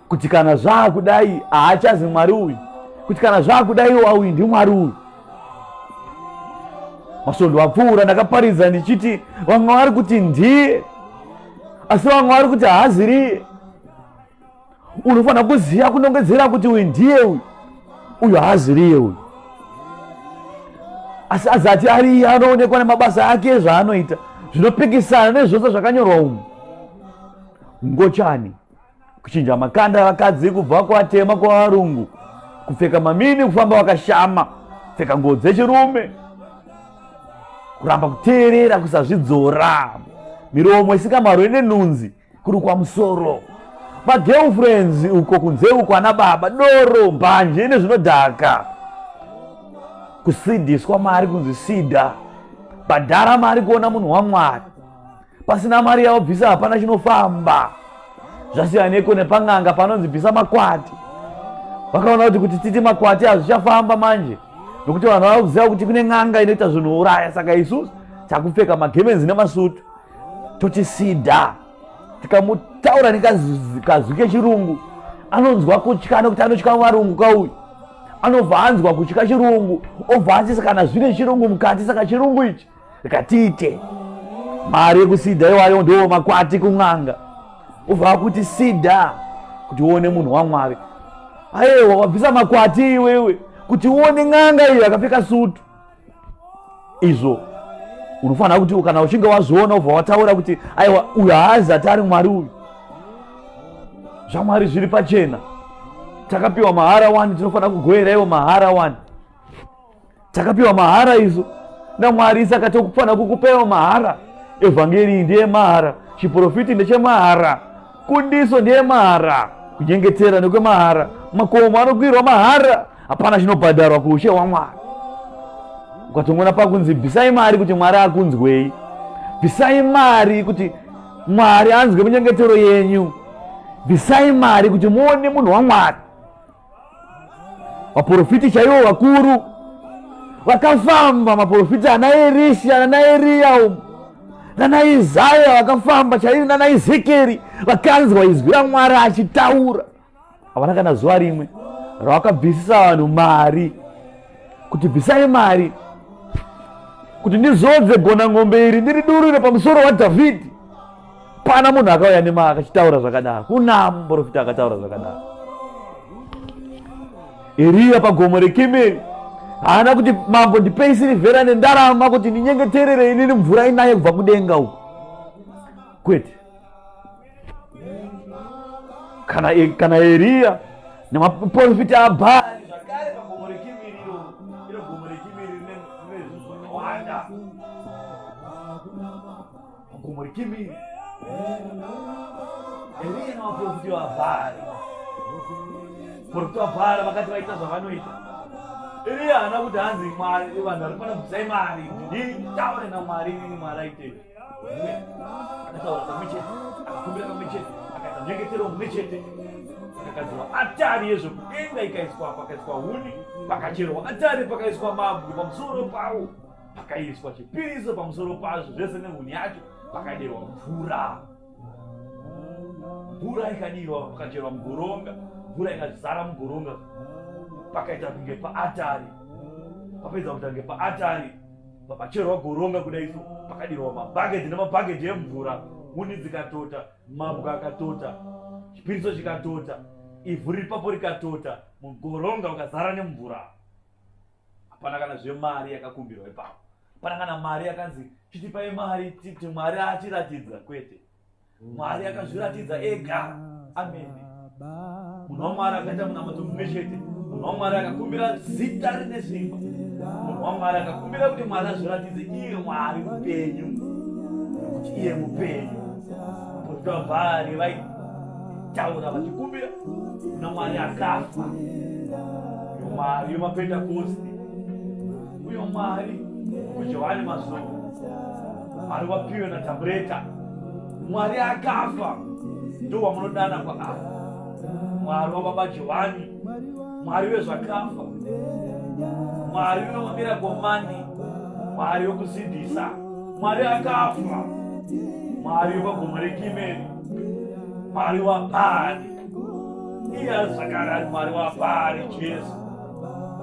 kuti kana zvaakudai haachazi Mwari uyu, kuti kana zvaakudai wauyu ndiMwari uyu. Masvondo apfuura ndakaparidza ndichiti vamwe vari kuti ndiye, asi vamwe vari kuti haaziriye. Unofanira kuziva kunongedzera kuti uyu ndiye uyu, uyu haaziriye uyu. Asi azati ari iye anoonekwa nemabasa ake zvaanoita zvinopikisana nezvose zvakanyorwa umu. Ngochani, kuchinja makanda evakadzi kubva kuvatema kuvarungu, kupfeka mamini, kufamba vakashama, kupfeka nguo dzechirume, kuramba kuteerera, kusazvidzora, miromo isingamarwe nenhunzi, kurukwa musoro, magirlfriends uko kunze uko, ana baba, doro, mbanje nezvinodhaka, kusidhiswa mari kunzi sida, bhadhara mari kuona munhu waMwari. Pasina mari yaubvisa hapana chinofamba. Zvasiyaneko nepan'anga panonzi bvisa makwati. Vakaona kuti kuti titi makwati hazvichafamba manje, nokuti vanhu vava kuziva kuti kune n'anga inoita zvinouraya. Saka isusu takupfeka magemenzi nemasutu toti sida. Tikamutaura nekazwi kechirungu anonzwa kutya, nokuti anotya varungu kauyu. Anobva anzwa kutya chirungu, obva ati kana zvine chirungu mukati, saka chirungu ichi rikatiite mari yekusida iwayo ndiwo makwati kun'anga. Ubva akuti sida kuti uone munhu waMwari. Aiwa, wabvisa makwati iwewe kuti uone n'anga iyo yakapfeka sutu. Izvo unofanira kuti kana uchinge wazviona ubva wataura kuti aiwa, uyu haazi ati ari Mwari uyu. ZvaMwari zviri pachena, takapiwa mahara wani, tinofanira kugoera iwo mahara wani. Takapiwa mahara isu naMwari, saka tokufanira kukupewa mahara. Evhangeri iyi ndeyemahara, chiprofiti ndechemahara, kundiso ndeyemahara, kunyengetera nekwemahara, makomo anokwirwa mahara, hapana chinobhadharwa kuushe hwaMwari. Ukatongoona pakunzi bvisai mari kuti Mwari akunzwei, bvisai mari kuti Mwari anzwe minyengetero yenyu, bvisai mari kuti muone munhu waMwari. Vaprofiti chaivo vakuru vakafamba, maprofiti ana Erisha nana Eriya umu nana Isaya vakafamba chaivo, nana Ezekieri vakanzwa izwi raMwari achitaura. Havana kana zuva rimwe ravakabvisisa vanhu mari kuti bvisai mari kuti ndizodze gona ng'ombe iri ndiridurire pamusoro waDhavhidhi. Pana munhu akauya nema akachitaura zvakadaro? Kuna muprofita akataura zvakadaro? Eriya pagomo reKimeri haana kuti mambo ndipei sirivhera nendarama kuti ndinyengeterere inini mvura inaye kubva kudenga uku. Kwete. Kana Eriya nemaprofita aBhaari zvakare pagomo reKimeri iro, iro gomo reKimeri rine zvinhu zvakawanda. Pagomo reKimiri, Eriya navaprofita vaBhaari, profita vaBhaari vakati vaita zvavanoita, Eriya haana kuti hanzi Mwari, vanhu vari pano bvisai mari nditaure naMwari inini Mwari aite. Akataura kamwe chete, akakumbira kamwe chete, akaita nyengetero mumwe chete, akagadzirwa atari yezvekudenga ikaiswa, pakaiswa huni, pakacherwa atari, pakaiswa mabwe pamusoro pawo, pakaiswa chipiriso pamusoro pazvo zvese nehuni yacho, pakadirwa mvura, mvura ikadirwa, pakacherwa mugoronga, mvura ikazara mugoronga, pakaita kunge paatari. Papedza kuita kunge paatari, papacherwa goronga kudai so, pakadirwa mabhagedhi nemabhagedhi emvura, huni dzikatota, mabwe akatota, chipiriso chikatota, ivhu riri papo rikatota, mugoronga ukazara nemvura. Hapana kana zvemari yakakumbirwa ipapo, hapana kana mari yakanzi chitipai mari titi Mwari achiratidza. Kwete, Mwari akazviratidza ega amene. Munhu waMwari akaita munamato mumwe chete, munhu waMwari akakumbira zita rine simba, munhu waMwari akakumbira kuti Mwari azviratidze iye Mwari mupenyu, nekuti iye mupenyu. Vaprofita vaBhaari vaitaura vachikumbira kuna Mwari akafa, uyo Mwari wemaPentekosti, uyo Mwari wekuJohani Masowe, Mwari wapiwe naTabureta, Mwari akafa ndo wamunodana kwaari, Mwari wababa Johani, Mwari wezvakafa, Mwari wemamirakomani, Mwari wekusimbisa, Mwari akafa, Mwari wepagomo reKimeri, Mwari waBhaari. Iye ari zvakare ari Mwari waBhaari. Jesu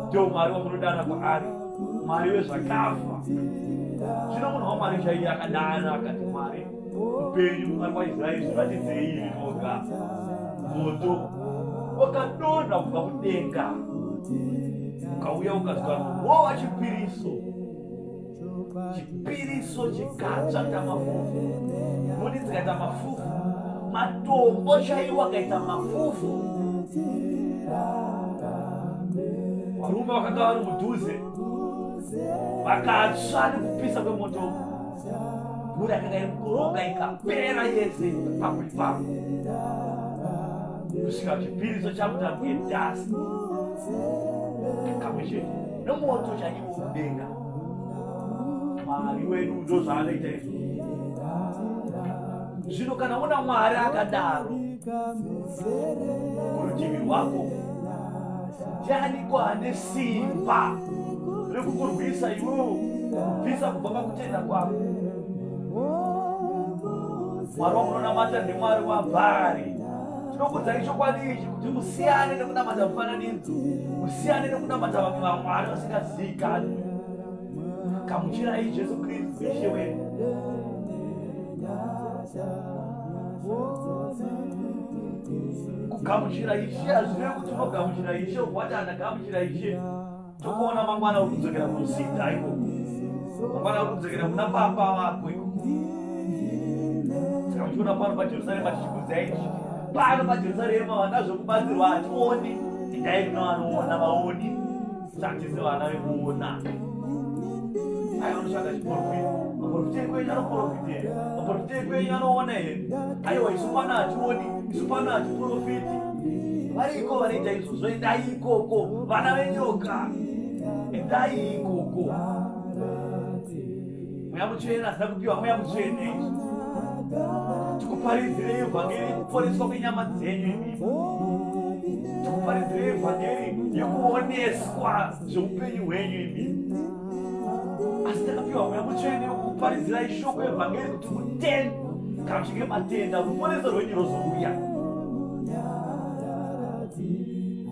ndio Mwari wamunodana kwaari, Mwari wezvakafa. Zvino munhu waMwari chaiye akadana akati, Mwari mupenyu, Mwari waIsraeri, zviratidzei imi moga. Moto wakadonha kubva kudenga ukauya ukazwa rova chipiriso, chipiriso chikatsva kuita mafufu, huni dzikaita mafufu, matombo chaiwo akaita mafufu. Varume vakanga vari mudhuze vakatsva nekupisa kwemoto. Mvura yakanga iri mugoronga ikapera yese ipapo ipapo kusvika chipiriso chakuita kunge dust kamwe chete nemoto chaiwo mudenga. Mwari wedu ndozvaanoita izvo. Zvino kana una Mwari akadaro kurutivi rwako, ndianiko ane simba rekukurwisa iwewo kubvisa kubva pakutenda kwako? Mwari wamunonamata ndiMwari waBhaari. Tinokudzai chokwadi ichi kuti musiyane nekunamata mufananidzo, musiyane nekunamata vamwe vamwari vasingazivikanwi. Gamuchirai Jesu Kristu Ishe wedu. Kugamuchira Ishe hazvirevi kuti unogamuchira Ishe ubva wati andagamuchira Ishe, tokuona mangwana uri kudzokera kuzita ikoko, mangwana uri kudzokera kuna papa vako ikoko. Saka muchiona pano paJerusarema tichikudzai tichiti pano paJerusarema vana zvekubatsirwa hationi, endai kune vanoona vaoni, satisi vana vekuona. Aiwa, unotsvaga chiprofita, maprofita ekwenyu anoprofita here? Maprofita ekwenyu anoona here? Aiwa, isu pano hationi, isu pano hatiprofiti. Variko vanoita izvozvo, endai ikoko, vana venyoka, endai ikoko. Mweya Mutsvene asina kupiwa Mweya Mutsvene izvi tikuparidzirei vhangeri yekuporeswa kwenyama dzenyu imi, tikuparidzirei vhangeri yekuoneswa zveupenyu hwenyu imi, asi takapiwa Mweya Mutsvene wekukuparidzirai shoko yevhangeri kuti mutende. Kana muchinge matenda, ruponeso rwenyu rozouya.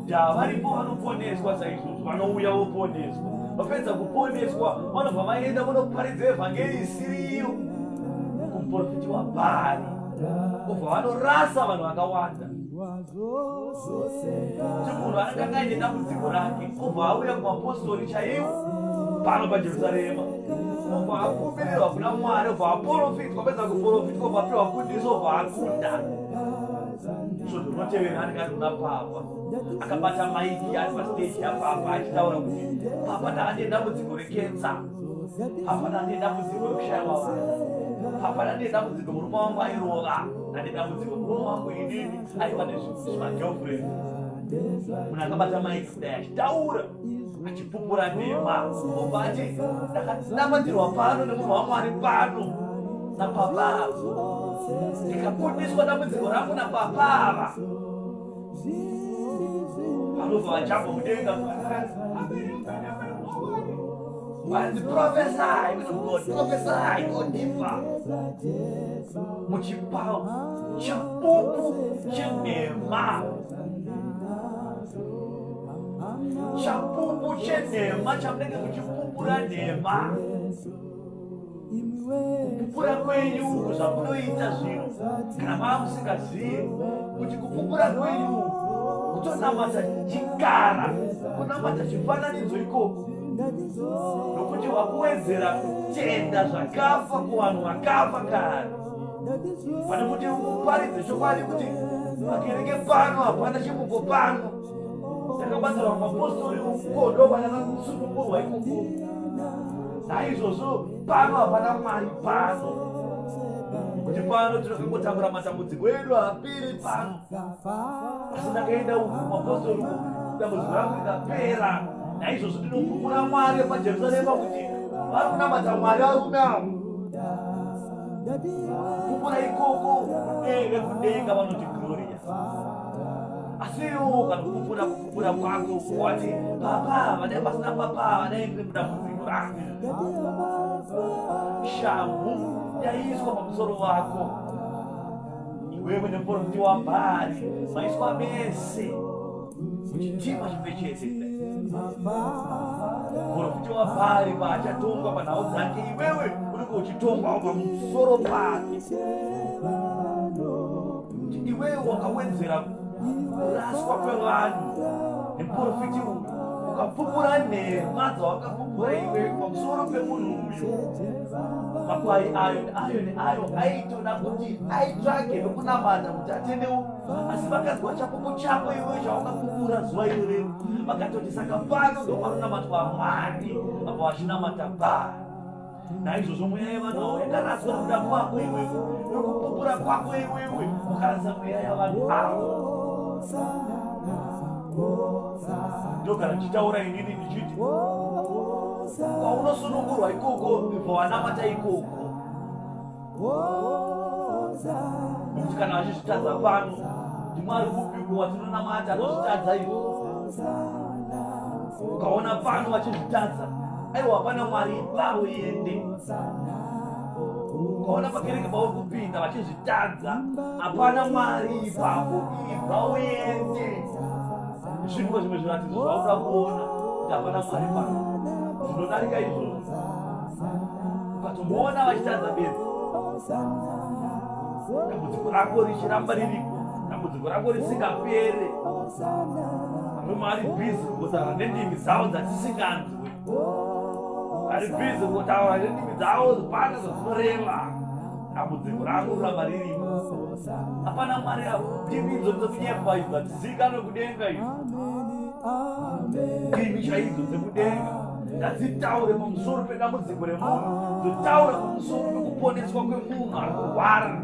Ndaa varipo vanoponeswa saizvozvo, vanouya voponeswa, vapedza kuponeswa vanobva vaenda vonoparidza evhangeri isiriyo kumuprofiti waBhaari, obva vanorasa vanhu vakawanda. Kuti munhu anenge anga aine dambudziko rake, obva auya kumapostori chaiwo pano paJerusarema, obva akumbirirwa kuna Mwari, obva aprofitwa, apedza kuprofitwa obva apiwa kundiso, obva akunda. Svondo rinotevera anenge ari kuna papa akabata maiki ari pasteji yapapa achitaura kuti papa ndakandine dambudziko rekensa, papa ndandine dambudziko rekushaiwa vana, papa ndandine dambudziko murume wangu airova, ndandine dambudziko murume wangu inini aiva nezvimagirlfriend. Munhu akabata maiki kudai achitaura achipupura nhema, obva ati ndakanamatirwa pano nemunhu waMwari pano napapa ava, ndikakundiswa dambudziko rangu napapa ava. Vanobva vajamba mudenga, vanzi prophesy, God, prophesy, go deeper, muchipa chapupu chenhema, chapupu chenhema chamunenge muchipupura nhema. Kupupura kwenyu uku zvamunoita zvino, kana mava musingazivi kuti kupupura kwenyu uku kutonamata chikara, kunamata chifananidzo ikoko, nokuti wakuwedzera kutenda zvakafa kuvanhu vakafa kare, pane kuti uparidze chokwadi kuti pakereke pano hapana chimuko pano, takabatsirwa mapostori uko ndo vanakasunungurwa ikoko, naizvozvo pano hapana Mwari pano, kuti pano tinokangotambura matambudziko edu haaperi pano, asi ndakaenda uku mapostori uku dambudziko rangu rikapera. Naizvozvo ndinopupura Mwari paJerusarema kuti vari kunamata Mwari varume avo. Kupupura ikoko vekudenga vanoti gloria, asi iwo ukanopupura kupupura kwako wati papa vadai pasina papa vadai ndiri mudambudziko rangu, shamhu yaiswa pamusoro wako iwewe nemuprofiti waBhaari, maiswa mese muchitima chimwe chete. Muprofiti waBhaari paachatongwa panhau dzake, iwewe unenge uchitongwawo pamusoro pake. Iwewe wakawedzera kuraswa kwevanhu nemuprofiti uyu, ukapupura nhema dzawakapupura iwewe pamusoro pemunhu uyu. Makwai ayo neayo neayo aitoda kuti aitsvage nokunamata kuti atendeuke, asi vakanzwa chapupu chako iwewe chawakapupura zuva irorero, vakatoti saka pano ndopanonamatwa Mwari, apa vachinamata Bhaari. Naizvozvo mweya yevanhu avo yakaraswa nokuda kwako iwewe, nokupupura kwako iwewe wakarasa mweya yavanhu avo. Ndogara ndichitaura inini ndichiti kwaunosunungurwa ikoko, ibva wanamata ikoko, nokuti kana vachizvitadza pano, ndiMwari upi uko watinonamata anozvitadza izvo? Ukaona pano vachizvitadza, aiwa, hapana Mwari ipavo, ende. Ukaona pakereke pauri kupinda vachizvitadza, hapana Mwari ipapo, ibva uende. Zvinhu zvimwe zviratidzo zvauda kuona kuti hapana Mwari pano zvinodarika izvozvo. Ukatomboona vachitadza bedzi, dambudziko rako richiramba ririko, dambudziko. Dambudziko rako risingapere. Varume vari bhizi kutaura nendimi dzavo dzatisinganzwi. Vari bhizi kutaura nendimi dzavo pana zvadzinoreva. Dambudziko rako roramba ririmo. Hapana Mwari avo. Ndimi idzo dzekunyepa idzo hatizivikanwe kudenga idzo. Ndimi chaidzo dzekudenga ngadzitaure pamusoro pedambudziko remunhu, dzotaura pamusoro pekuponeswa kwemunhu ari kurwara.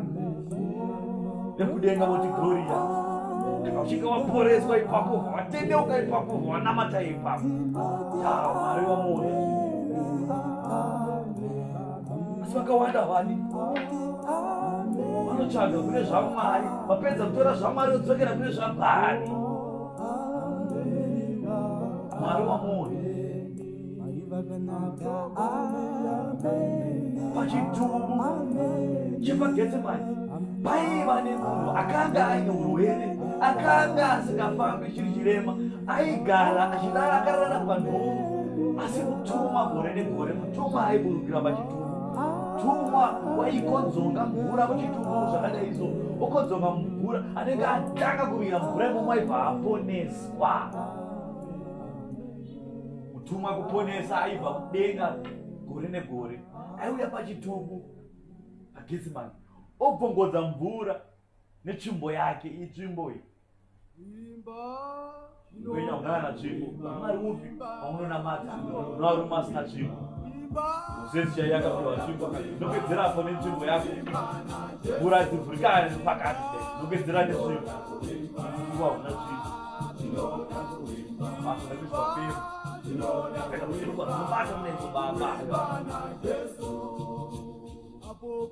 Vekudenga voti Gloria, kana uchinge waporeswa ipapo, watendeuka ipapo, wanamata ipapo, Mwari wamuona. Asi vakawanda vani vanotsvaga kune zvaMwari, vapedza kutora zvaMwari vodzokera kune zvaBhaari. Mwari wamuona pachitubu chepaGetsemani paiva nemunhu akanga aine urwere, akanga asingafambi, chiri chirema, aigara achirara akarara panhoo, asi mutumwa gore negore mutumwa aiburukira pachitubu. Tumwa waikonzonga mvura muchitubu zvakadai so, okonzonga mvura, anenge atanga kuvira mvura imomo aibva aponeswa. Mutumwa kuponesa aibva kudenga gore negore, aiuya pachitubu paGetsemani obvongodza mvura netsvimbo yake. Iyi tsvimbo iyi ngwenya ungana natsvimbo. Mwari upi wamunonamata unovarume asina tsvimbo? Mosesi chaiye akapiwa tsvimbo, nopedzera apo netsvimbo yako, mvura dzivhurikane nepakati, nopedzera netsvimbo. Iwe hauna tsvimbo, basa rekuiswa pemu dzinobata munenzo baba.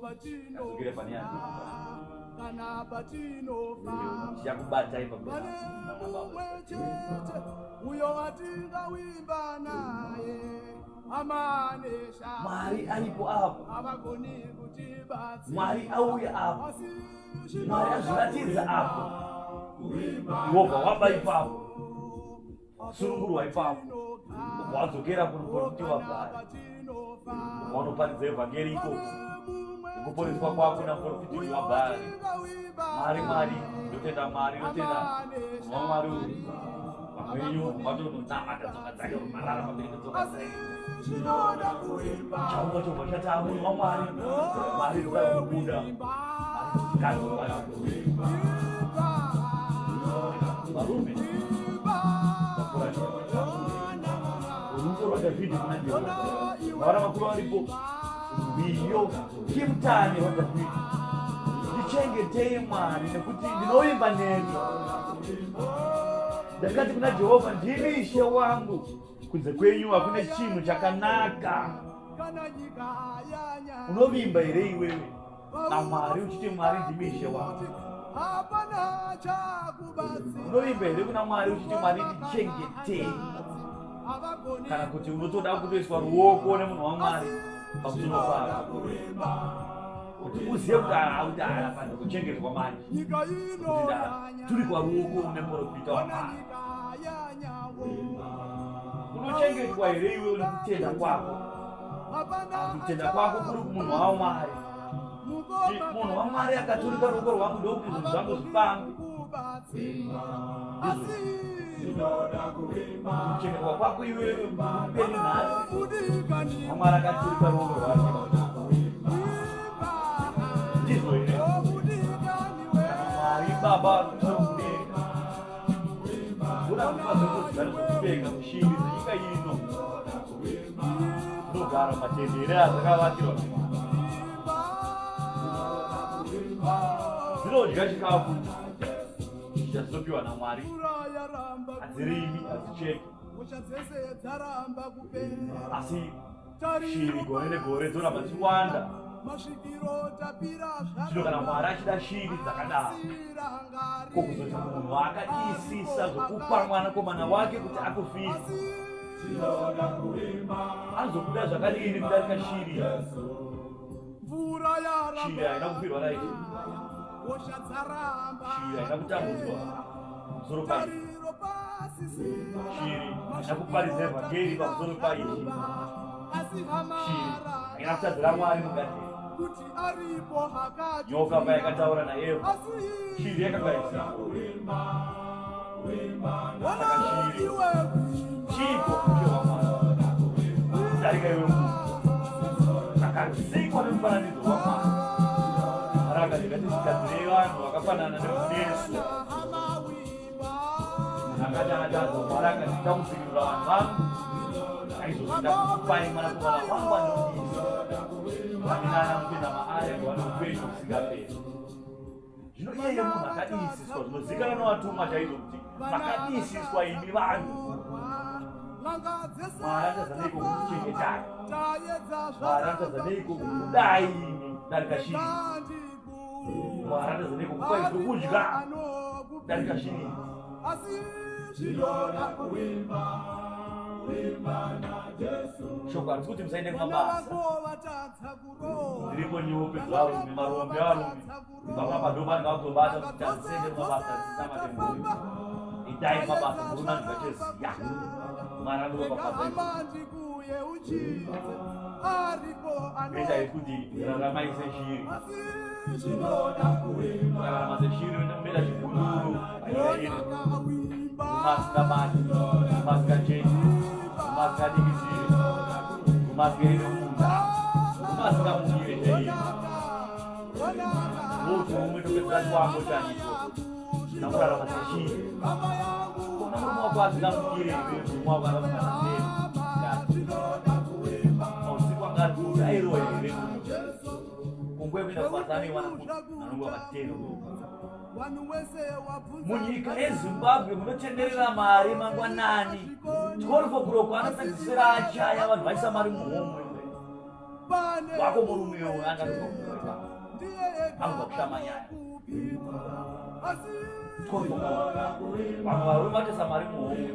Adzokere pane yake. Kana patinofamba Tichakubata ipapo. Pane mumwe chete uyo atingawimba naye amanesha. Mwari aripo apo. Havagoni kutibatsira. Mwari auya apo. Asi Mwari azviratidza apo. Iwobva waba ipapo. Sunungurwa ipapo. Ubva wadzokera kunoprofiti wabhari. Ubva wanoparidza evhangeri ikoko. Nekuponeswa kwako naprofiti wabhari. Mwari, Mwari, ndotenda Mwari, ndotenda waMwari uyu. Vamwe venyu vatononamata tsoka dzake, marara pamberi petsoka dzake. Chaunga chobva chati munhu waMwari, Mwari rikuda kubuda. Varume, rumbo rwaDhavhidhi kuna Jehovha. Vavana vakuru varipo, rwiyo kimutani rwaDhavhidhi. Ndichengetei Mwari, nekuti ndinovimba nemi. Ndakati kuna Jehovha, ndimi Ishe wangu, kunze kwenyu hakune chinhu chakanaka. Unovimba here iwewe naMwari uchiti Mwari ndimi Ishe wangu? Unovimba here kuna Mwari uchiti Mwari ndichengetei? Kana kuti unotoda kutoiswa ruoko nemunhu waMwari pamusoro pako kuti uzive kuti kuti haafaniri kuchengetwa manje, kuti ndaturikwa ruoko nemuprofita waMwari? Unochengetwa here iwe nekutenda kwako? Kutenda kwako kuri kumunhu waMwari. Munhu waMwari akaturika ruoko rwangu ndokuti zvinhu zvangu zvifambe. Kuchengetwa kwako iwewe upenyu nhasi, waMwari akaturika ruoko rwake, ndizvo here? Mwari Baba kudenga kuda kupa zvekudya nezvekupfeka kushiri dzenyika ino dzinogara mumatende here adzakavakirwa naMwari, dzinodya chikafu chadzinopiwa naMwari, hadzirimi, hadzicheki, asi shiri gore negore dzoramba dzichiwanda. Zvino kana Mwari achida shiri dzakadaro, ko kuzoti munhu akadisisa zvokupa mwanakomana wake kuti akufire, anozokuda zvakadini kudarika shiri? Shiri haina kufirwa naishe, shiri haina kutambudzwa pamusoro paishe, shiri haina kuparidza evhangeri pamusoro paishe, shiri haina kutadzira Mwari mugadheni. Kuti aripo hakati. Nyoka payakataura naEvha, Asi shiri yakanga isipo. Saka shiri iwe kuimba. chipo ushe hwaMwari kudarika iwe munhu takasikwa nemufananidzo waMwari. Mwari akati ngatisigadzirei vanhu vakafanana nesu. Hama wimba. Munhu akati atadza, Mwari akati ndakudzikinura vanhu vangu, naizvozvo ndakupai mwanakomana wangu anodisa, ani nani anotenda maari agova neupenyu husingaperi. Zvino iyeye munhu akadisiswa, zvinozikanwa nevatumwa chaizvo kuti makadisiswa imi vanhu. Mwari atadza neiko kukuchengetai? Mwari atadza neiko kukudai imi darika shiri? Mwari atadza neiko kukupai zvokudya darika shiri? Asi zvinoda kuimba, kuimba naJesu. Shoko harisi kuti musaende Vana kumabasa. vako vatadza kurohwa. Dziripo nyope dzevarume, marombe avarume. Vamwe apa ndo vanhu vakutobata kuti handisaende kumabasa ndisinamate mhuri. Itai kumabasa murume anobva cheziya. Mwari anoropafadza izvozvo. Hama ndikuyeuchidze, aripo Zvinoita ano kuti raramai seshiri. Asi zvinoda kuimba. Ukararama seshiri unoita chigunduru panyika ino. Onaka wimba. Murume asingabati, murume asingacheki, murume asingadikitiri, murume asingaendi kumunda, murume asingamukire chaiye. Ndouturume topedzera twako chaniko. Nakurarama seshiri. Kona murume wako asingamukire iwe, murume wako akamuka nateni. Mausiku anga ari kuti airoya here murume? Kunguva yekuenda kubasa anoiwana kupi? Anongova mateno. Munyika yeZimbabwe munotenderera mari mangwanani 12 o'clock anopedzisira achaya vanhu vaisa mari muhomwe. Wako murume uyo anga anobva kumba ipapo. Anobva kushama nyaya. 12 o'clock. Vamwe varume vatoisa mari muhomwe.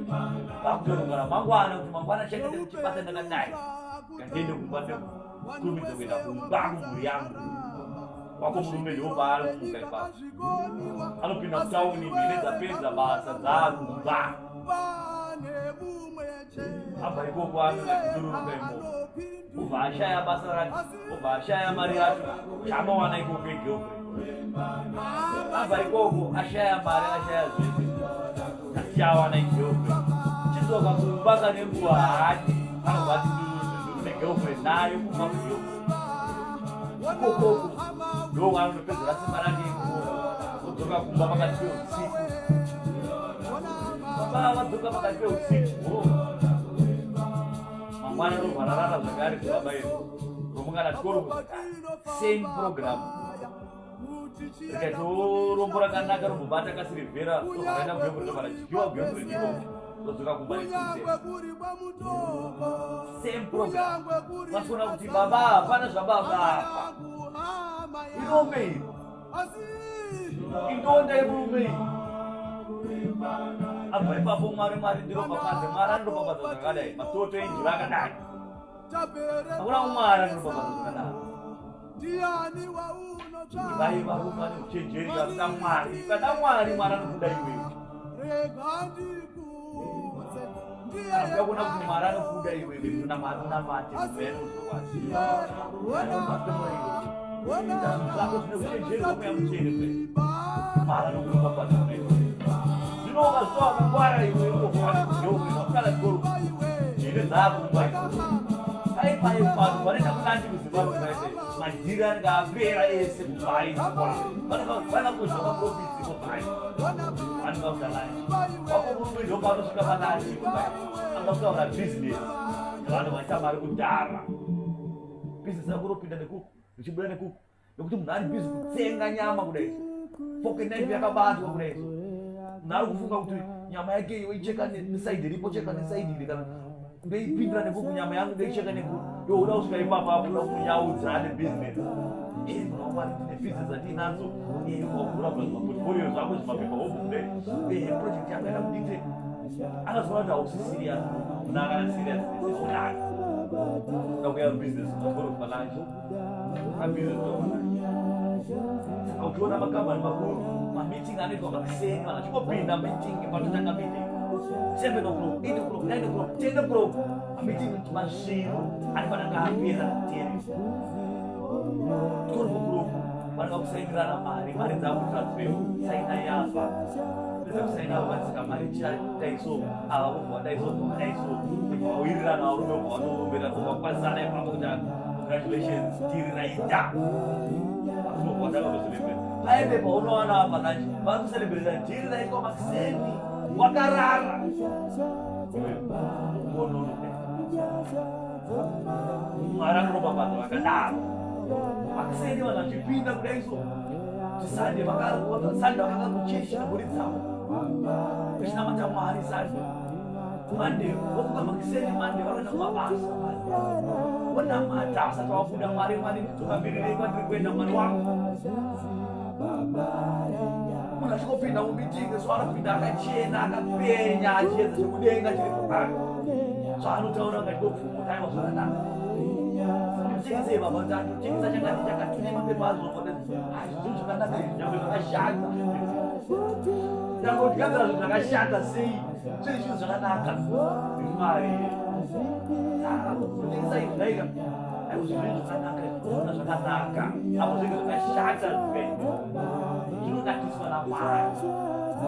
Vakutoronga ramangwana kuti mangwana chaita chibasa ndakadai. Ngandiende kumba ndikukurumidze kuenda kumba kumhuri yangu. Wako murume ndipo paari kumuka ipapo. Anopinda mutauni mhene dzapedza basa dzaakumba. Abva ikoko anonga achidhururuka imomo. Obva ashaya basa racho, obva ashaya mari yacho, chaamawana ikoko igirlfriend. Abva ikoko ashaya mari, ashaya zvese, asi chaawana igirlfriend. Chidzoka kumba kane nguva haadi, anobva ati ndine girlfriend nayo kumba kugirlfriend. Ikokoko ndo kwaanotopedzera simba rake ikoko, odzoka kumba pakati peusiku. Baba vadzoka pakati peusiku. Oh. Mangwana robva rarara zvakare kubaba iro. Romuka nachikoro zvakare. Same program. Rikaiti rombo rakanaka rombobata kasirivhera robva raenda kugirlfriend robva radyiwa kugirlfriend ikoko. Rodzoka kumba Kunyangwe nekuseni. kuri kwamutoko, Same program. kunyangwe kuri Vasiona kuti baba hapana zvababa apa. yangu, hama yangu. Irombe iri. Asi Indonda yemurume iyi. Abva ipapo Mwari Mwari ndiropafadze. Mwari anoropafadza zvakadai. Matoto enjiva akadai. tabere Hakuna Mwari anoropafadza zvakadai. ndiani waunotsvaka? Ivai varume vane uchenjeri vanoda Mwari. Ukada Mwari, Mwari anokuda iwewe. Rega ndikudze, ndiye Kana kuda kuona kuti Mwari anokuda iwewe, unamate unamate mweya neuzvokwadi. Ita zvinhu zvako zvine uchenjeri hwemweya mutsvene kudai. Mwari anokuropafadza kudai. Zvino ukazvitora wakangwara iwe wakana chikoro njere dzaakumba pai pai vanhu vanoenda kunandi kuZimbabwe vaite madhiri anenge apera ese kubhaiswa vana kuzva maprofits kubhai vanenge vakuda lunch. Wako murume ndo panosvika palunch pai anga kutaura business vanhu vaita mari kudhara. Business rako ropinda nekuku richibuda nekuku nekuti munhu ari busy kutsenga nyama kudai so, fork and knife yakabatwa kudai so. Munhu ari kufunga kuti nyama yake iyo icheka nesaidi ripo, cheka nesaidi iri, kana ndoipindira nekuku, nyama yangu ndoicheka nekuku. Iwe uda kusvika ipapo apo uda kunyaudza nebusiness. Munhu waMwari, ndine business atiinadzo. Wavhura vhura zvimaportfolio zvako, zvimapepa hobu kudai. Project yangu yaida kudite. Akazoona kuti hausi serious. Munhu akana serious unaka uda kuya business matoro palunch abusiness palunch. Saka uchiona makambani makuru, mameeting anoitwa makuseni, vanhu vachingopinda meeting, panotanga meeting 7 o'clock, 8 o'clock, 9 o'clock, 10 o'clock, mameeting masviro anofanira kunge apera 10. Twelve o'clock vanenge vakusainirana mari, mari dzakutransfer, saina yapa. Pedza kusaina vatsika mari daiso, ava vobva vadaiso, vobva vadaiso, vobva vawirirana varume, vobva vanoomberana, vobva vakwazisana ipapo kuti congratulations, dhiri raita. Varume vobva vatanga kucelebrate. Paive paunowana apa lunch, vari kucelebrata dhiri raitwa makuseni, wakarara. Unoona Mwari anoropafadza vakadaro. Makuseni vanhu vachipinda kudai so, tisande vakasanda vakanga kuchechi nemhuri dzavo vachinamata Mwari. Sande Mande vomuka makuseni, Mande vanoenda kumabasa, vonamata vasati vabuda. Mwari, Mwari, nditungamirirei kwandiri kuenda, Mwari wangu. Munhu achingopinda mumeeting so anopinda akachena, akapenya, achiedza chekudenga chiri kupanga zvaanotaura ngachingobvuma aiwa zvakanaka. Tengese baba tatu, tengesa chakati chakati, tine mapepa azvo. Zvinhu zvakanaka izvi, nyangwe zvakashata, nyangwe utigadzira zvinhu zvakashata sei, zviri zvinhu zvakanaka. Mwari kutengesa izvi naika aiwa zvinhu zvakanaka, zvinoona zvakanaka apo zvinge zvakashata, zvinonakiswa naMwari.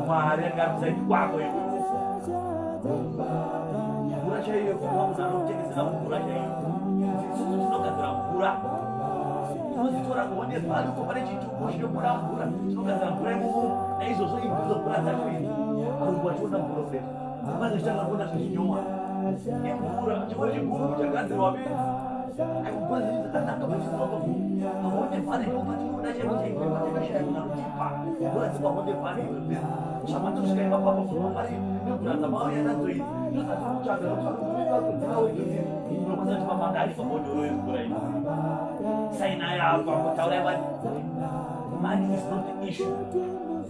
Mwari anga ari kuside kwako iwe. Mvura chaiyo, kuva munhu anokutengesera mvura chaiyo, isusu tinogadzira mvura, tinozitora kuhonde valley uko pane chitubu chinobuda mvura, tinogadzira mvura imomo. Naizvozvo idzi ndidzo mvura dzacho idzi. Varungu vachiona mvura kudai vanenge kuona zvezvinyowa, imvura chimwe chigubhu chagadzirwa bedzi. Aikupa zvinhu zvakanaka vachiziva pahonde valley ndo patinoda chaiko chaiko, patakashaya munhu anotipa mvura dzepahonde valley idzo bedzi. Zvamatosvika ipapapa, munhu waMwari, nemvura dzamauya nadzo idzi ndozatiri kutsvaga, nokuti idzodzi unokwanisa kutipa mangani pabhodhoro yemvura idzi? Saina yapa, taurai vani. Money is not the issue.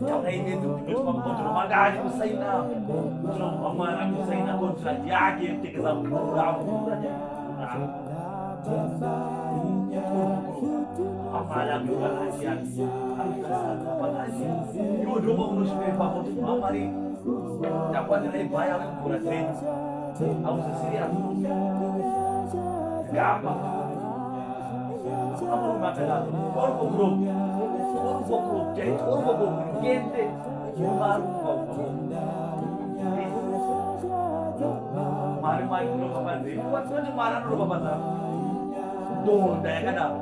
Taurai bedzi kuti unotipa mabhodhoro mangani kusaina. Tinobva Mwari akusaina contract yake yekutengesa mvura, mvura. Amari akuita lunch yake, akuita sadza palunch. Iwo ndo paunosvika ipapo kuti Mwari, ndakwanira ibhaya wemvura dzenyu, hausi serious, gamba. Hakuna murume akadaro. 12 o'clock, 12 o'clock, 12 o'clock, ngende murume ari kubva. Mwari, Mwari kuropafadzei. Watinoti Mwari anoropafadza ndonda yakadaro.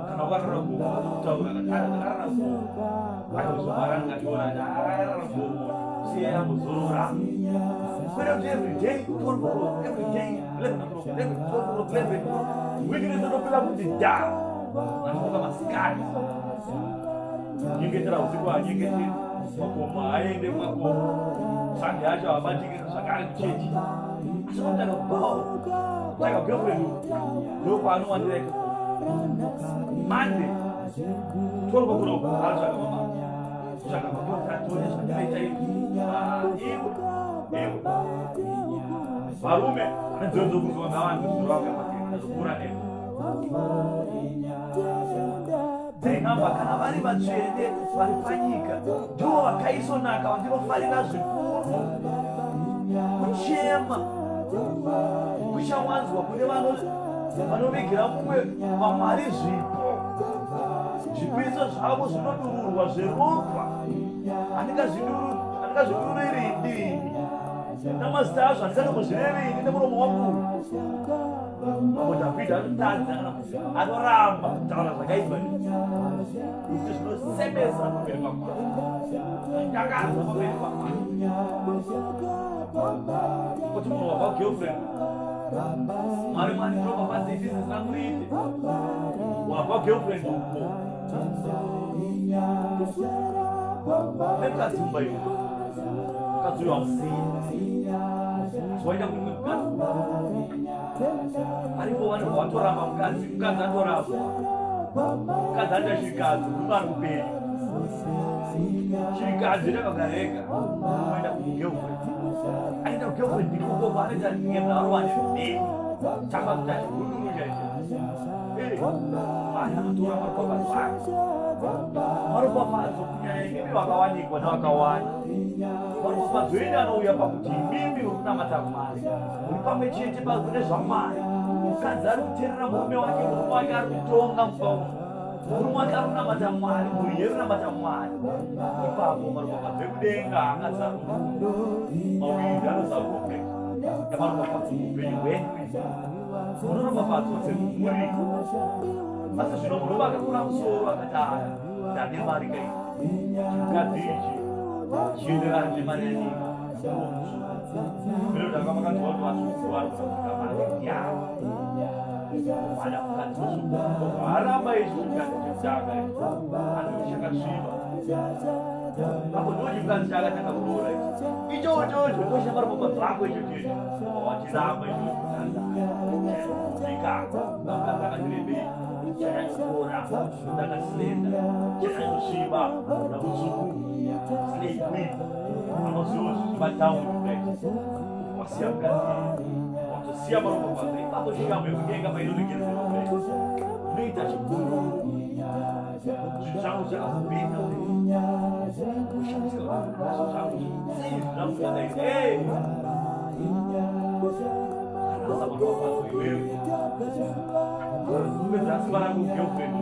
Kana wakarara gomo, kutaura akarara gomo, aizvo Mwari angationa ati akarara gomo, siyai ambozorora. Kwete kuti every day 12 o'clock, every day 11 o'clock, 12 o'clock, 11 o'clock, wiki rese topera kuti dha. Achimuka masikati, nyengetera usiku, anyengeteri makomo, aende makomo. Sande yacho habatike zvakare kuchechi, asi vanotanga kubhawa, kutanga girlfriend, ndokwaanowandira ikoko. Mande 12 o'clock anotsvaga mama, kutsvaga macontract, one zvandinoita izvi. Iwe, iwe, varume vane nzeve dzokunzwa ngavanzwe zvinoreva pakazokura newe dzenhamba. Kana vari vatsvene vari panyika, ndivo vakaisonaka vandinofarira zvikuru. Kuchema kuchawanzwa kune vanovigira mumwe vamwari zvipo, zvipiriso zvavo zvinodururwa zveropa handingazvidururiri ini, namazita azvo handisatombozvirevi ini nemuromo wangu. Mambo Dhavhidhi anotadza kana anoramba kutaura zvakaitwa kuti zvinosemesa pamberi paMwari, zvinyangadza pamberi paMwari. Kuti munhu wabva girlfriend, Mwari, Mwari ndinobva business rangu riite, wabva girlfriend uko nemukadzi mumba iwe, mukadzi uyo hamusiyi, waenda kune mumwe mukadzi. Aripo vanhu vatoramba mukadzi, mukadzi atoramba, mukadzi anoita shirikadzi, murume ari mupenyu, shirikadzi takagara ega, oenda kugirlfriend, aenda kugirlfriend ikoko kwaanoita ngemnarova nemheni, tamba kuti achigunduru chaicho. Mwari anotora maropafadzo ake, maropafadzo kunyanya imimi vakawanikwa navakawanda. Maropafadzo enyu anouya pakuti imimi uri kunamata Mwari, muri pamwe chete kune zvaMwari. Mukadzi ari kuteerera murume wake, murume wake ari kutonga mumba umu, murume wake ari kunamata Mwari, mhuri yedu kunamata Mwari. Ipapo maropafadzo ekudenga akazaruka, mawindi anozaruka nemaropafadzo muupenyu hwedu. Munoropafadzwa semhuri. Asi zvino murume akakura musoro akati, aya ndane mari kai, chimukadzi ichi chienderana nemari yanyika. Ndaka makanzwa kuti vazvudzi vari kusamaka mari yavo, vada mukadzi wezvungu, aramba ichi chimukadzi chekutanga ichi, anoti chakasviba. Apo ndo chimukadzi chaakatanga kuroora ichi, ichochocho ndochamaropafadzo ako icho checho wachiramba icho chika mukadzi akatirebei, chakanyokora, ndakaslenda, chakanyosviba, ndamutsvuku, slay queen, anoziva zvichimatauni kudai. Wasiya mukadzi, watosiya maropafadzo. Ipapo shambo yekudenga painoregererwa kudai, unoita chikuru, zvinhu zvangu zvakakupinda, kushamisika zvinhu zvangu sei zvangu zvakadai. Rasa maropafadzo iwewe, kupedza simba rako. Girlfriend,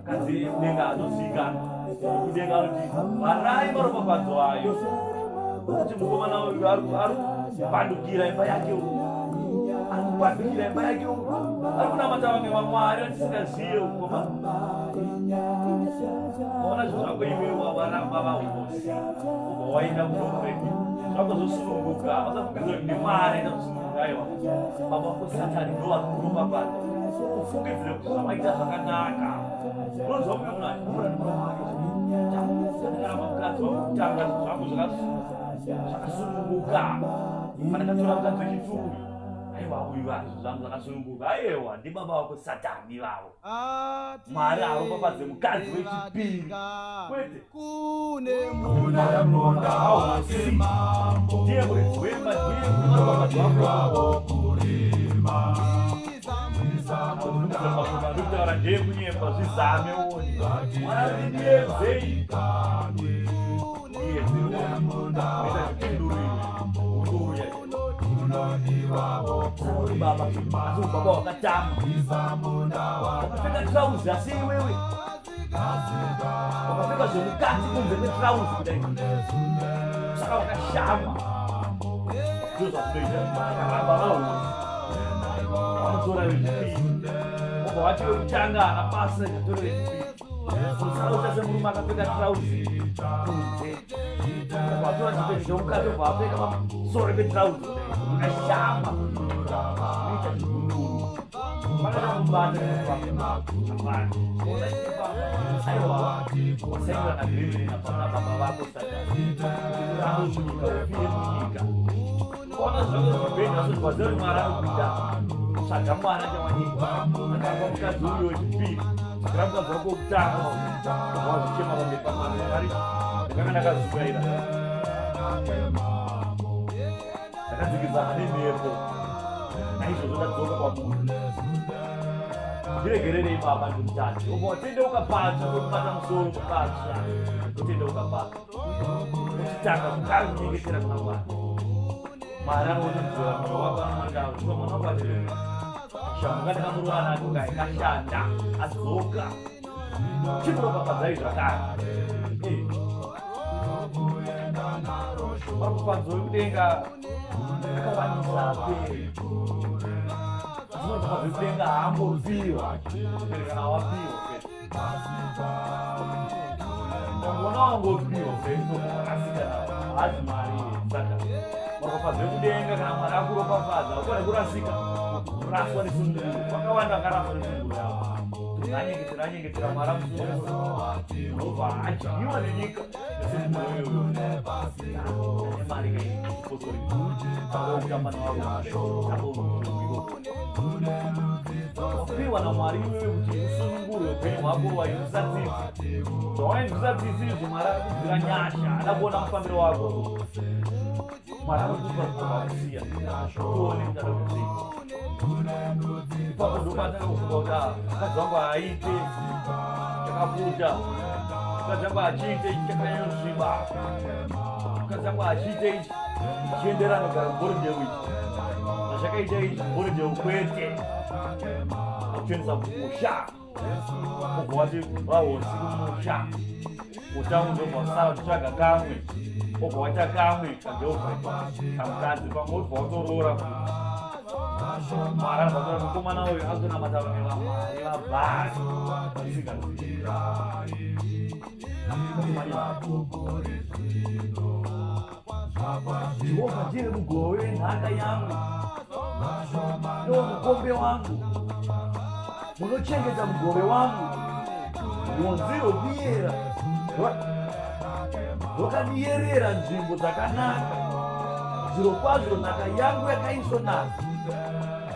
kadzi kudenga anozivikanwa kudenga, anoti vharai maropafadzo ayo, kuti mukomana uyu ari kupandukira imba yake uku, ari kupandukira imba yake uku, ari kunamata vamwe vamwari vatisingazive. Mukomana, waona zvinhu zvako iwewe, wavaramba vahosi, ubva waenda kugirlfriend, zvako zvosununguka. Vasafungidzira kuti ndimwari aita kusununguka. Aiwa, baba vako Satani ndo vari kuropafadza. Ufungidzire kuti zvavaita zvakanaka. Unonzwa mumwe munhu achikura nemuromo wake, ndakaramba mukadzi wangu kutanga, zvinhu zvangu zvakasununguka. Pandakatora mukadzi wechipiri, aiwa, uyu zvinhu zvangu zvakasununguka. Aiwa, ndibaba vako Satani ivavo. Mwari aropafadze mukadzi wechipiri, kwete. Kune munda wake mambo. Ndiye muridzi wemba, ndiye maropafadzo ako. Kurima. Ndikutaura ndeyekunyepa, zvizame uone. Mwari ari ndiedzei, ndiedze uone. Ita chipinduru iwe, unouya baba, asi ubaba wakatama, wakapfeka trauzi, asi iwewe wakapfeka zvemukati kunze kwetrauzi kudai, saka wakashama. Ndo zvazvinoita. Akaramba vahosi, vanotora vechipiri, obva vati wekutanga haana basa, ikatora vechipiri. Unosara uita semurume akapfeka trauzi kunze, obva vatora chipfeko chemukati, obva vapfeka pamusoro petrauzi kudai, wakashama, unoita chigunduru. Vakada kubata hapana. Aiwa, wasainira agreement nababa vako Satani kuti urambe munyika, ufire munyika. Ukaona zvako zvibhedha, asi kuti Mwari anokuita, tsvaga mwana chawanikwa akapa mukadzi uyu wechipiri, tsvagira mukadzi wako wekutanga. Wazvichema pamberi pamwari, Mwari, ndakanga ndakazukaira, ndakadzikidzana nemhepo, naizvozvo ndadzoka kwamuri, ndiregererei baba, ndimutadzi. Ubva watendeuka patsva, wekubata musoro patsva, wotendeuka patsva, uchitanga zvakare kunyengetera kuna Mwari. Mwari anotodzora mwoyo wako, anoenda kuva mwana wako atirera shamuka, ndakamuroora nako kai kashanda, adzoka, chimuropafadzai zvakare. Maropafadzo ekudenga akawanisa, aperi. Asi maropafadzo ekudenga haambopiwa pere. Kana wapiwa pere, ungoona wangopiwa pere, asika nawo haazi Mwari saka maropafadzo ekudenga, kana Mwari akuropafadza, ukone kurasika, kuraswa nesunguro. Vakawanda vakaraswa nesunguro yavo. Anyengetera, anyengetera, Mwari amusunungura, unobva adyiwa nenyika nesunguro iyoyo. Nemari kaiposori kutamba navavo, wapiwa naMwari iwewe kuti usunungurwe upenyu hwako. Wainzwisa tsitsi, zvawainzwisa tsitsi izvo, Mwari akakubvira nyasha, ada kuona mufambiro wako. Mwari anokupa kusiya, tione kuti ada kudzii. Ipapo ndopatanga kufunga kuti, ah, mukadzi wangu haaite chakafuta, mukadzi wangu hachiite chakanyanyosviba, mukadzi wangu hachiite ichi chienderana kugara muBorrowdale ichi. Zvachakaita izvi mborejewo kwete kuchenesa musha, ubva wati vahosi kumusha kutaundi, obva wasara uchitsvaga kamwe, obva waita kamwe kagirlfriend, kamukadzi, pamwe ubva watoroora futi. Mwari anobva tora mukomana uyu azotonamata vamwe vamwari vabhari vasingazivi. Jehovha ndiye mugove wenhaka yangu, ndiwo mukombe wangu, munochengeta mugove wangu. Rwonzi rwokuyera rwakandiyerera nzvimbo dzakanaka, zvirokwazvo nhaka yangu yakaisvonaka.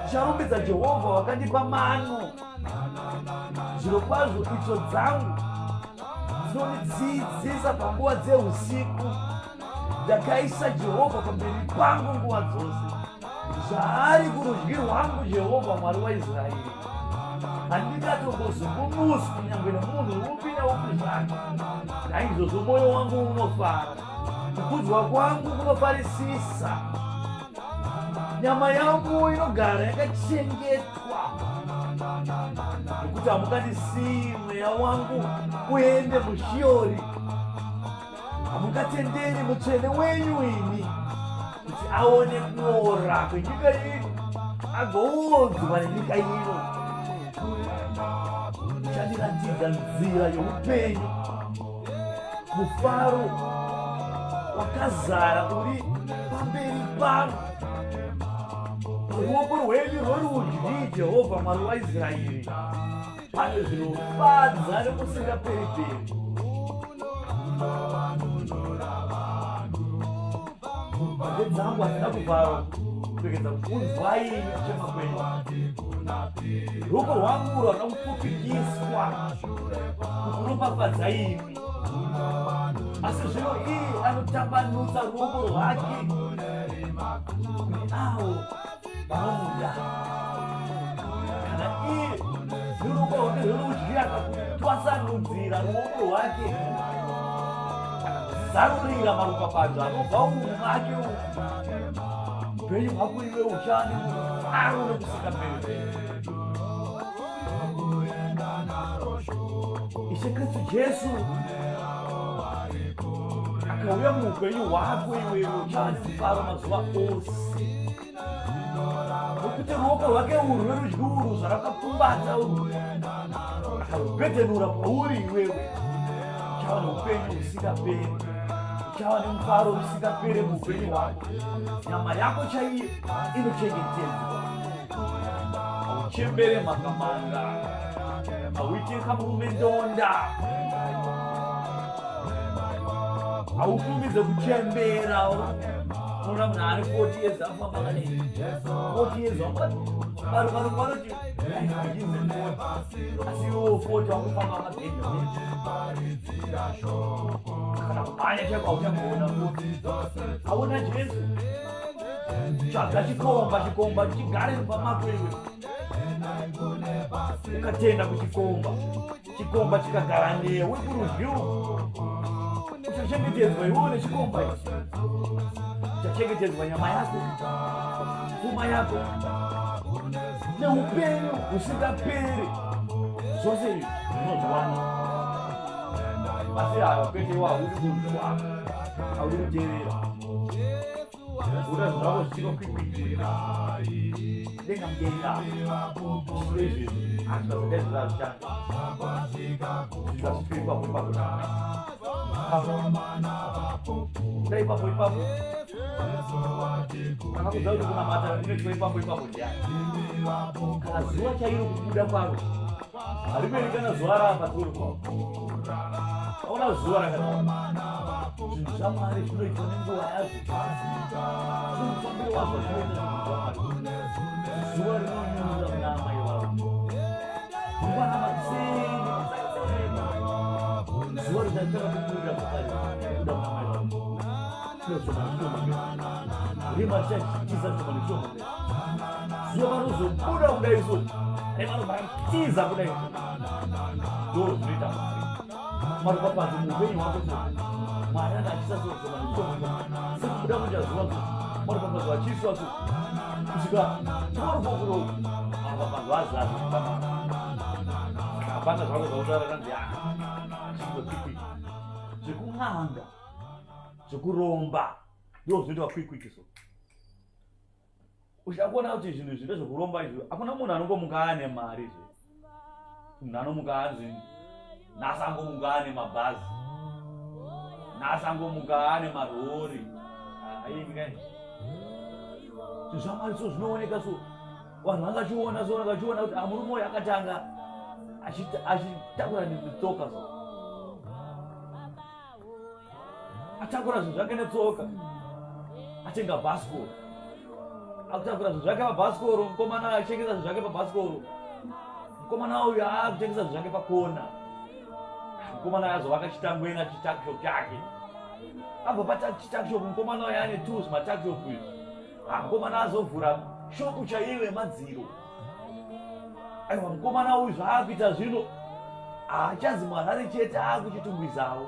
Ndicharumbidza Jehovha wakandipa mano, zvirokwazvo itsvo dzangu dzinondidzidzisa panguva dzeusiku. Ndakaisa Jehovha pamberi pangu nguva dzose. Zvaari kurudyi rwangu Jehovha Mwari waIsraeri, handingatongozungunuswi kunyangwe nemunhu upi neupi zvake. Naizvozvo mwoyo wangu unofara, kukudzwa kwangu kunofarisisa, nyama yangu inogara yakachengetwa, nekuti hamungandisiyi mweya wangu uende muShiori, hamungatenderi mutsvene wenyu imi kuti aone kuora kwenyika ino, agoodzwa nenyika ino. Uchandiratidza nzira youpenyu, mufaro wakazara uri pamberi pangu, paruoko rwenyu rworudyi, Jehovha Mwari waIsraeri, pane zvinofadza nekusingaperi-peri. Nzeve dzangu hadzina kuvharwa kuregedza kunzwai kuchema kwenyu, ruoko rwangu rwaka kupfupikiswa kukuropafadza imi. Asi zvino iye anotambanudza ruoko rwake kune avo vanomuda. Kana iye neruoko rwake rwerudyi akakutwasanudzira ruoko rwake, akakuzarurira maropafadzo anobva umu make umu, upenyu hwako iwe uchava nemufaro nekusingaperi. Ishe Kristu Jesu akauya muupenyu hwako iwewe, uchava nemufaro mazuva ose, nokuti ruoko rwake urwu rwerudyi urwu zvarakapfumbata urwu akarubhedhenura pauri iwewe, uchava neupenyu husingaperi, uchava nemufaro usingaperi muupenyu hwako. Nyama yako chaiyo inochengetedzwa, hauchembere mhangamhanga, hauite kamurume ndonda, haukurumidze kuchembera. Unoona munhu ari 40 years afamba kanei, 40 years vanhu vanoti life begins at 40, asi iwewo 40 wakufamba mabhenda, kana kumhanya chaiko hauchagona. Aona Jesu, tsvaga chikomba, chikomba chigare mumba mako iwe. Ukatenda kuchikomba, chikomba chikagara newe kurudyi, uchachengetedzwa iwewo nechikomba ichi, uchachengetedzwa nyama yako, pfuma yako neupenyu husingaperi, zvose izvi zvinozwana. Asi ava kwete, iwo haudi kunzwa, haudi kuteerera, uda zvako zvichinokwikwikwira denga mudenga. Izvezvi asi zvakaizvozvo hazvishandi, zvikasvika ipapo ipapo, da ipapo ipapo. Akakudza kuti kunamata inoitwa ipapo ipapo ndiani? Kana zuva chairo kubuda kwaro hariveri, kana zuva rava turi kwao, aona zuva rakadaro. Zvinhu zvaMwari zvinoitwa nenguva yazvo, zvino mufambiro wazvo zvinoita zvinhu zvaMwari. Zuva rinonyura muna amai vavo mangwana makuseni, zuva richatanga kubuda kwakare, kubuda muna amai vavo zvishoma zvishoma, rima richatiza zvishoma nezvishoma. Zuva vanozobuda kudai so, rima robva ratiza kudai so. Ndo zvinoita Mwari maropafadzo muupenyu hwako so. Mwari anga achisa so zvishoma nezvishoma, sekubuda kuita zuva so. Maropafadzwa achiiswa so kusvika tomorrow maropafadzwa azadza hapana zvako zvautaura kanzi chingo zvekun'anga zvekuromba ndo zvinoitwa quick quick so uchakuona kuti zvinhu izvi ndezvekuromba izvi hakuna munhu anongomuka ane mari zve munhu anomuka anzi nhasi angomuka ane mabhazi nhasi angomuka ane marori aimi kai zvinhu zvamwari so zvinooneka so vanhu vangachiona so vangachiona kuti amurume uyu akatanga achitakura netsoka so atakura zvinhu zvake netsoka atenga bhasikoro akutakura zvinhu zvake pabhasikoro mukomana achitengesa zvinhu zvake pabhasikoro mukomana uyu akutengesa zvinhu zvake pakona mukomana azovaka chitangwena chitakshop chake abva pachitakshop mukomana uyu ane tools matakshop uyu Ah, mukomana azovhura shopu chaiyo yemadziro aiwa mukomana uyu zvaakuita zvino haachazi muharare chete aakuchitungwizawo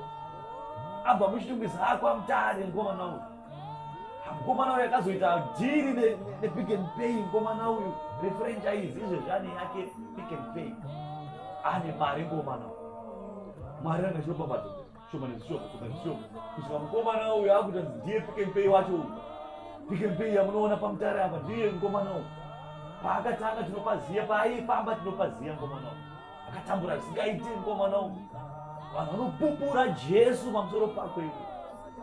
abva muchitungwiza akwamutare mukomana uyu ah, mukomana uyu akazoita dhiri nepick and pay mukomana uyu refranchise izvezvi ane yake pick and pay ane mari mukomana uyu mwari anga chiropafadza shoma nezvishoma shoma nezvishoma kusvika mukomana uyu akuita ndiye pick and pay wacho uyu pick and pay yamunoona pamutare apa ndiye mukomana uyu paakatanga tinopaziya paaifamba tinopaziya mukomana uyu akatambura zvisingaite mukomana uyu vanhu vanopupura jesu pamusoro pako iwe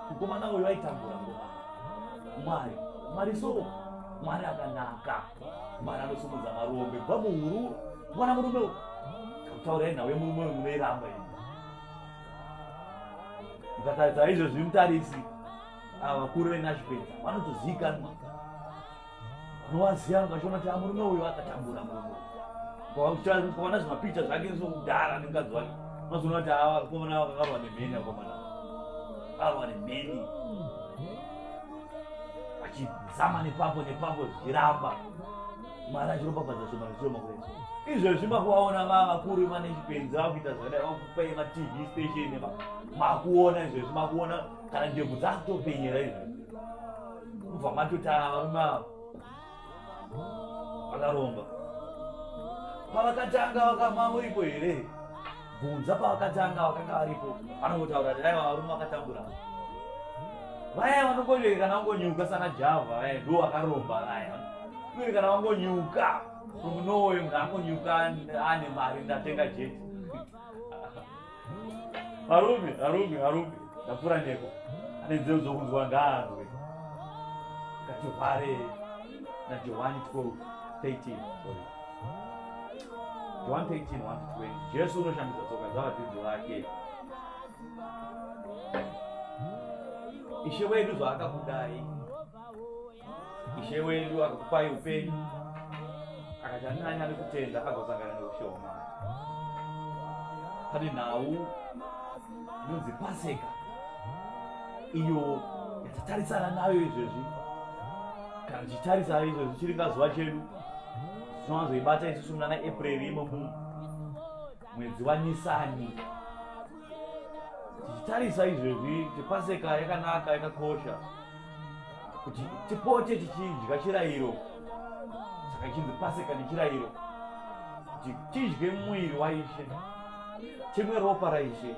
mukomana uyu aitambura mukomana mwari mwari so mwari akanaka mwari anosimudza marombe kubva muhuru mwana murume uyu kakutaurai nhau yemurume uyu munoiramba ini mukatarisa izvozvi mutarisi ava vakuru venashipedza vanotozivikanwa vanovaziva vachiona kuti amurume uyu akatambura murume ukaona zvimapicha zvake sokudhara nemukadzi wake unozoona kuti ava vakomana vakakarwa nemheni akomana vakarwa nemheni vachizama nepapo nepapo zvichiramba Mwari achiropafadza shoma neshoma kudai so. Izvezvi makuvaona vava vakuru vane chipenzi vakuita zvakadai vakupai matv station makuona izvezvi makuona kana ndebvu dzakutopenyera izvezvi kubva matoti ava varume ava vakaromba pavakatanga vakamamuripo here bvunza pavakatanga vakanga varipo vanongotaura kuti aiwa varume vakatambura vaya vanongoyeka kana vangonyuka sana java vaya ndo vakaromba vaya uye kana vangonyuka from nowhere munhu angonyuka ane mari ndatenga jet varume varume varume ndapfuura neko ane nzeu dzokunzwa ngaanzwe ngativhare najohani 12 13 sorry John 13 1 to 20 Jesu unoshambidza tsoka dzavadzidzi vake Ishe wedu zvaakakudai Ishe wedu akakupai upenyu akati ani nani ane kutenda agosangana neushe hwamwari pane nhau inonzi paseka iyo yatatarisana nayo izvezvi kana tichitarisa izvezvi chiringazuva chedu tinowanzoibata isusu munana april imomo mwedzi wanisani tichitarisa izvezvi kuti paseka yakanaka yakakosha kuti tipote tichidya chirayiro saka ichinzi paseka nechirayiro kuti tidye muviri waishe timwe ropa raishe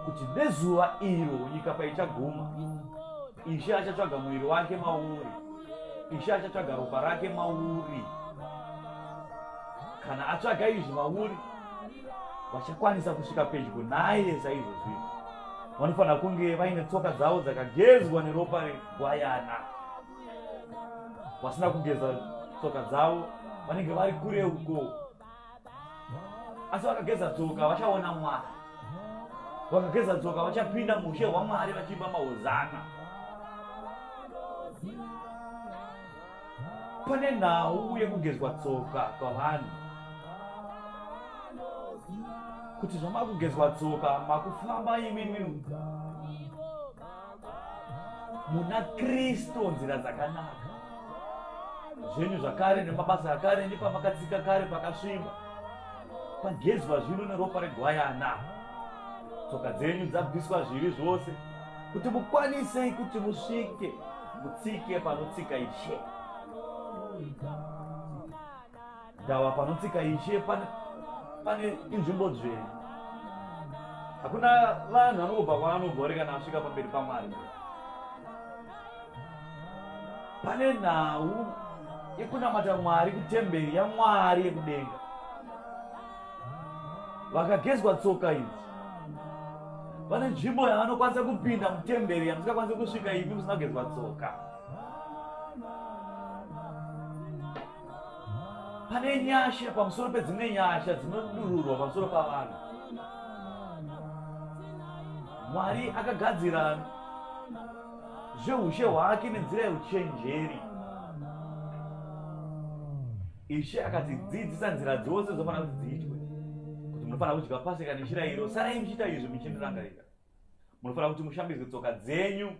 kuti nezuva iro nyika paichaguma ishe achatsvaga muviri wake mauri ishe achatsvaga ropa rake mauri kana atsvaga izvi mauri vachakwanisa kusvika pedyo naye saizvozvi vanofanira kunge vaine tsoka dzavo dzakagezwa neropa regwayana vasina kugeza tsoka dzavo vanenge vari kure uko asi vakageza tsoka vachaona mwari vakageza tsoka vachapinda muushe hwamwari vachiimba mahozana Pane nhau yekugezwa tsoka kwavanhu kuti zvamakugezwa tsoka makufamba imimi muna Kristu nzira dzakanaka zvenyu zvakare nemabasa akare nepamakatsika kare pakasviba pagezwa zvino neropa regwayana tsoka dzenyu dzabviswa zvivi zvose kuti mukwanise kuti musvike. Mutsike panotsika Ishe. Ndava panotsika Ishe pane pane inzvimbo dzvene. Hakuna vanhu vanobva kwavanobva vari kana asvika pamberi paMwari. Pane nhau yekunamata Mwari kutemberi yaMwari yekudenga. Vakagezwa tsoka idzi vane nzvimbo yavanokwanisa kupinda mutemberi yamusingakwanisi kusvika imi musina kugezwa tsoka. Pane nyasha pamusoro pedzimwe nyasha dzinodururwa pamusoro pavanhu. Mwari akagadzira zveushe hwake nenzira yeuchenjeri. Ishe akatidzidzisa nzira dzose dzinofanira kuti dziitwe, kuti munofanira kudya pasika nechirayiro. Sarai muchiita izvi muchindirangarira. Munofanira kuti mushambidze tsoka dzenyu.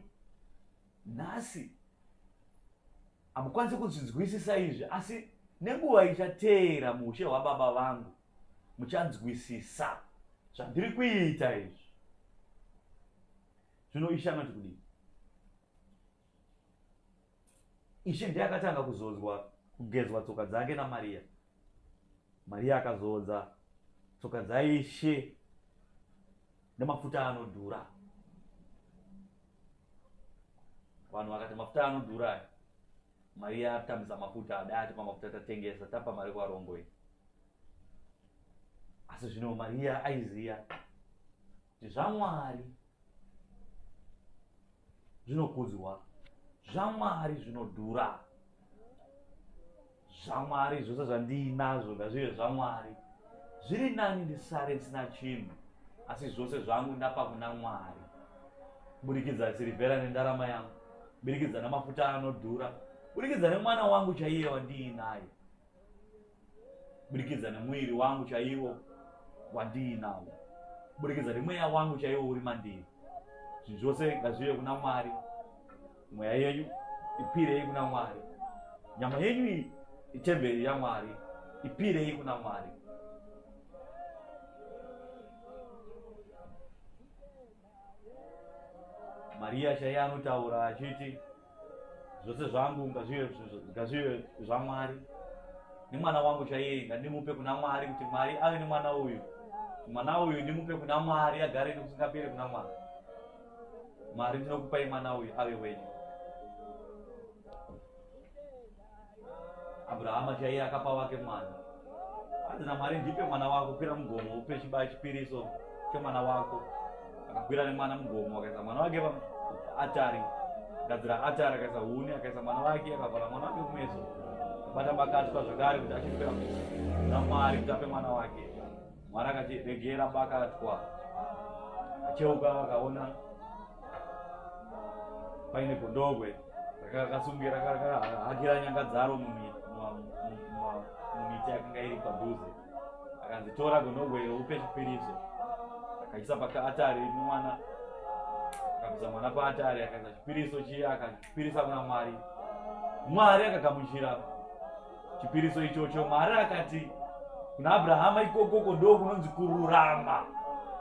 Nhasi hamukwanisi kuzvinzwisisa izvi, asi nenguva ichateera muushe hwababa vangu muchanzwisisa zvandiri kuita izvi. Zvino Ishe anoti kudii? Ishe ndiye akatanga kuzodzwa kugezwa tsoka dzake naMariya. Mariya akazodza tsoka dzaIshe nemafuta anodhura. Vanhu vakati mafuta anodhura aya. Mariya atambisa mafuta, adai atipa mafuta tatengesa, tapa mari kuvarombo iyi. Asi zvino Mariya aiziya kuti zvaMwari zvinokudzwa, zvaMwari zvinodhura, zvaMwari zvose zvandiinazvo ngazvive zvaMwari. Zviri nani ndisare ndisina chinhu, asi zvose zvangu ndapa kuna Mwari. Kuburikidza sirivhera nendarama yangu, kuburikidza namafuta anodhura, kuburikidza nemwana wangu chaiye wandiinaye, kuburikidza nemuviri wangu chaiwo wandiinawo, kuburikidza nemweya wangu chaiwo uri mandiri. Zvinhu zvose ngazvive kuna Mwari. Mweya yenyu ipirei kuna Mwari. Nyama yenyu iyi itemberi yaMwari, ipirei kuna Mwari. Maria chaiye anotaura achiti zvose zvangu ngazvive zvaMwari nemwana wangu chaiye ngandimupe kuna Mwari kuti Mwari ave nemwana uyu, mwana uyu ndimupe kuna Mwari agare nekusingaperi kuna Mwari. Mwari ndinokupai mwana uyu ave wenyu. Abrahama chaiye akapa wake mwana. Hanzi naMwari ndipe mwana wako, kwira mugomo upe chibayo chipiriso chemwana wako. Akakwira nemwana mugomo akaisa mwana wake paatari, gadzira atari akaisa huni, akaisa mwana wake, akavhara mwana wake kumeso, akabata bakatwa zvakare kuti achipira naMwari kuti ape mwana wake. Mwari akati regera bakatwa. Acheuka akaona paine gondobwe rakasungira rakahakira nyanga dzaro mumiti yakanga iri padhuze. Akanzi tora gondobwe iro upe chipiriso. Akaisa paatari nemwana, akabvisa mwana paatari akaisa chipiriso chiya akachipirisa kuna Mwari. Mwari akagamuchira chipiriso ichocho. Mwari akati kuna Abrahama, ikokoko ndo kunonzi kururama,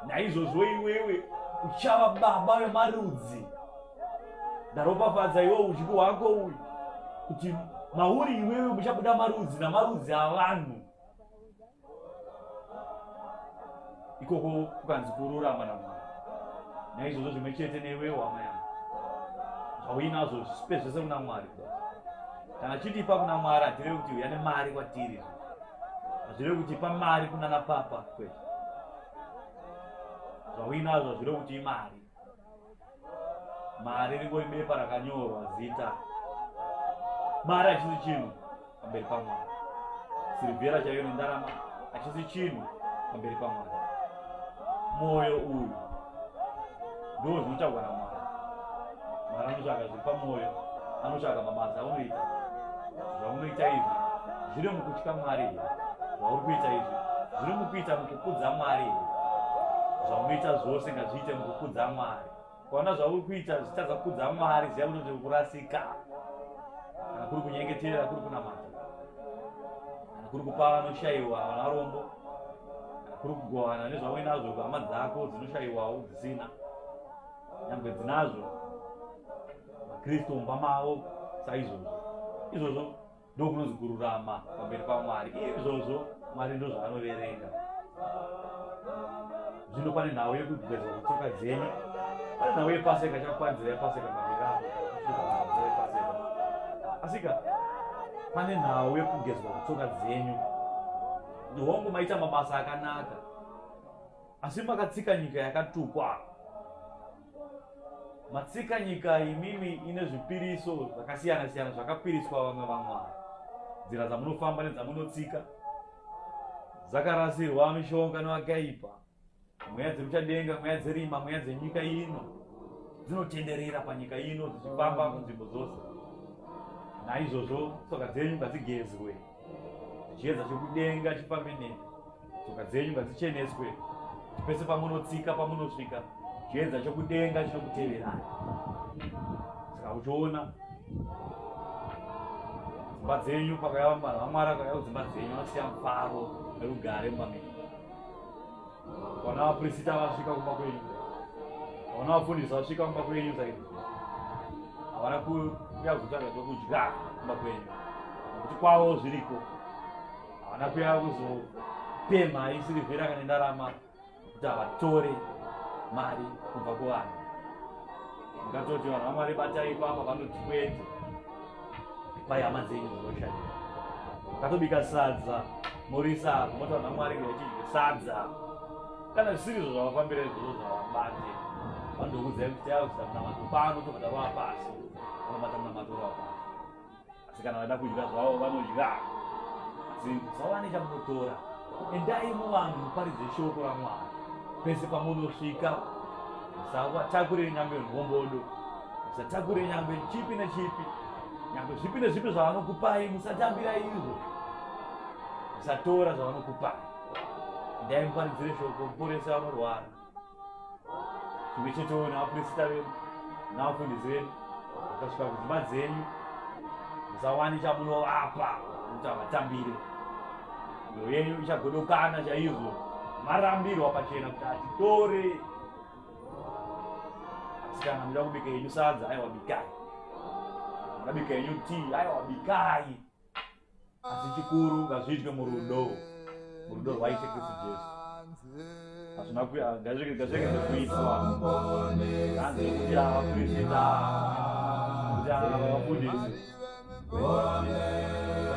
naizvozvo iwewe uchava baba vemarudzi. Ndaropafadza iwe udyi hwako uyu kuti mauri iwewe muchabuda marudzi namarudzi avanhu. Ikoko kukanzi kururama naMwari. Naizvozvo zvimwe chete newewo hama yangu, zvauinazvo zvipe zvese kuna Mwari. Kana chitipa kuna Mwari hatirevi kuti uya nemari kwatiri, hazvirevi kuti ipa mari kunana papa, kwete. Zvauinazvo hazvirevi kuti imari. Mari ringori bepa rakanyorwa zita. Mari hachisi chinhu pamberi paMwari. Sirivhera chaiyo nendarama hachisi chinhu pamberi paMwari. Mwoyo uyu ndo zvinotsvagwa naMwari. Mwari anotsvaga zviri pamwoyo, anotsvaga mabasa aunoita. Zvaunoita izvi zviri mukutya Mwari here? Zvauri kuita izvi zviri mukuita mukukudza Mwari here? Zvaunoita zvose ngazviite mukukudza Mwari. Ukaona zvauri kuita zvichitadza kukudza Mwari, ziva kuti uri kurasika. Kana kuri kunyengetera, kuri kunamata, kana kuri kupa vanoshayiwa, vanarombo, kana kuri kugovana nezvauinazvo kuhama dzako dzinoshayiwawo dzisina, nyangwe dzinazvo. Kristu mumba mavo saizvozvo. Izvozvo ndokunonzi kururama pamberi paMwari. Izvozvo Mwari ndozvaanoverenga. Zvino pane nhau yekugezwa kutsoka dzenyu, pane nhau yepaseka, chakuparidzira yepaseka pamberi apo, yepaseka. Asika pane nhau yekugezwa kutsoka dzenyu. Hongu maita mabasa akanaka, asi makatsika nyika yakatukwa. Matsika nyika imimi ine zvipiriso zvakasiyana siyana zvakapiriswa vamwe vamwari. Nzira dzamunofamba nedzamunotsika dzakarasirwa mishonga nevakaipa. Mweya dzemuchadenga, mweya dzerima, mweya dzenyika ino dzinotenderera panyika ino dzichifamba kunzvimbo dzose. Naizvozvo tsoka dzenyu ngadzigezwe, chiedza chekudenga chifambe nemi. Tsoka dzenyu ngadzicheneswe, kuti pese pamunotsika, pamunosvika, chiedza chokudenga chinokuteverai. Saka uchiona dzimba dzenyu pakauya vanhu vaMwari vakauya kudzimba dzenyu vanosiya mufaro nerugare mumba menyu. Vana vapurisita vasvika kumba kwenyu, vana vafundisi vasvika kumba kwenyu saizvozvo, havana kuuya kuzotsvaga zvokudya kumba kwenyu nekuti kwavo zviriko. Havana kuuya kuzopemha isirivhera kana ndarama kuti havatore mari kubva kuvanhu. Mungatoti vanhu vaMwari batai ipapa, vanoti kwete, ipai hama dzenyu dzinoshandira. Mukatobika sadza morisa apo, moti vanhu vaMwari ngavachidye sadza. Kana zvisiri izvo zvavafambira izvozvo zvavabate, vanotokuudzai kuti taiva kuisa munamato pano tobva tarova pasi, vanobata munamato rova pasi. Asi kana vada kudya zvavo vanodya, asi musawane chamunotora. Endai muvanhu muparidze shoko raMwari pese pamunosvika. Musatakure nyangwe nhombodo, musatakure nyangwe chipi nechipi, nyangwe zvipi nezvipi zvavanokupai, musatambira izvo, musatora zvavanokupai. Endai muparidzire shoko, muporese vanorwara. Zvimwe chetewo nevapurisita vedu navafundisi vedu vakasvika kudzimba dzenyu, musawani chamunovapa kuti havatambire. Mwoyo yenyu ichagodokana chaizvo, marambirwa pachena kuti hatitore. Asi kana muda kubika yenyu sadza, aiwa bikai. Muda bika yenyu tii, aiwa bikai. Asi chikuru ngazviitwe murudo, murudo rwaIshe Kristu Jesu. Hazvina ngazvirege kuitwa hanzi kuti avapurisita, kuti avafundisi,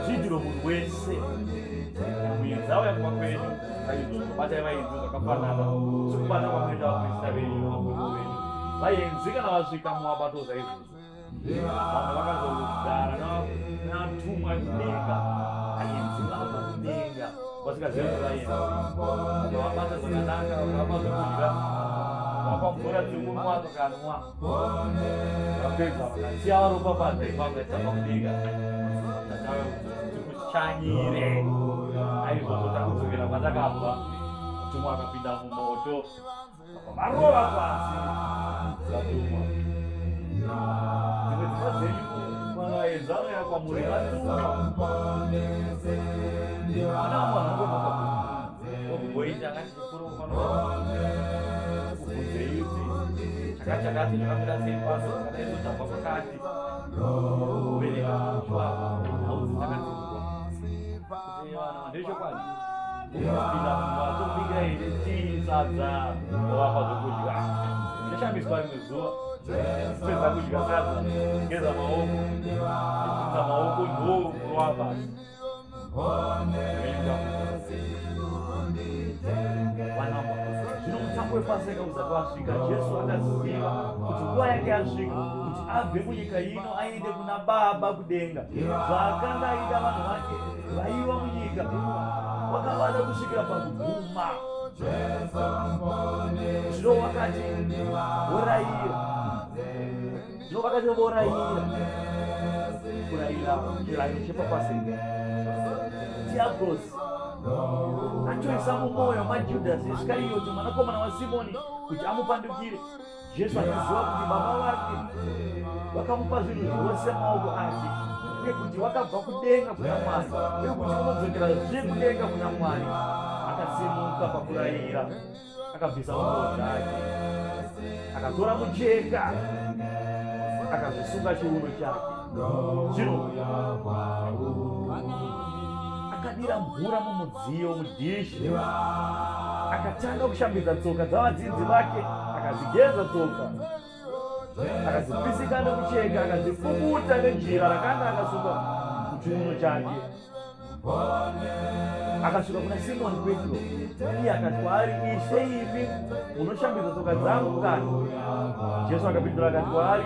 zviitirwe munhu wese. Muenzi auya kumba kwenyu, saizvozvo batai vaenzi zvakafanana sekubata kwamunoita vapurisita venyu navafundisi venyu. Vaenzi kana vasvika muvabato saizvozvo. Vamwe vakazogara natumwa kudenga, vaenzi vabva kudenga vasingazivi kuti vaenzi. Vakavabata zvakanaka, vakavapa zvekudya, vakavapa mvura dzekunwa, vakanwa. Vapedza vakasiya varopafadza ipapo vachitamba kudenga. Tatauya tikushanyire. Naizvozvo takudzokera kwatakabva. Tumwa akapinda mumoto. Varova pasi vatumwa. Dzimwe dzimba dzenyu vanoedza vanouya kwamuri vatumwa. Vana vamwe vanongonoka vokumboita ngati chikuru kubvunzei kuti chakati chakati zvakamira sei pano kana izvo tabva kwakati kuverenga zvapo nhau dzatakadzidzwa kuti vanhu ndechokwadi kupinda mumbatso kubikira here tii sadza wovapa zvokudya ndashamiswa rimwe zuva pedza kudya sadza geza maoko geza maoko ndo kurova pasi Zvino mutambo wepaseka usati wasvika, Jesu akaziva kuti nguva yake yasvika kuti abve munyika ino aende kuna Baba kudenga. Zvaakanga aida vanhu vake vaiva munyika, wakavada kusvikira pakuguma. Zvino wakati vorayira, zvino vakati vorayira, kurayira chirayiro chepapaseka, Diablosi atoisa mumwoyo maJudhasi Iskariyoti mwanakomana waSimoni kuti amupandukire. Jesu achiziva kuti baba vake vakamupa zvinhu zvose maoko ake uye kuti wakabva kudenga kuna Mwari uye kuti unodzokera zve kudenga kuna Mwari, akasimuka pakurayira, akabvisa nguo dzake, akatora mucheka. Akazvisunga chiuno chake. Zvino akadira mvura mumudziyo mudhishi, akatanga kushambidza tsoka dzavadzidzi vake, akadzigeza tsoka, akadzipisika nekucheka, akadzipukuta nejira rakanga akasunga muchiuno chake. Akasvika kuna Simoni Petro, iye akati kwaari, Ishe, imi munoshambidza tsoka dzangu kani? Jesu akapindura akati kwaari,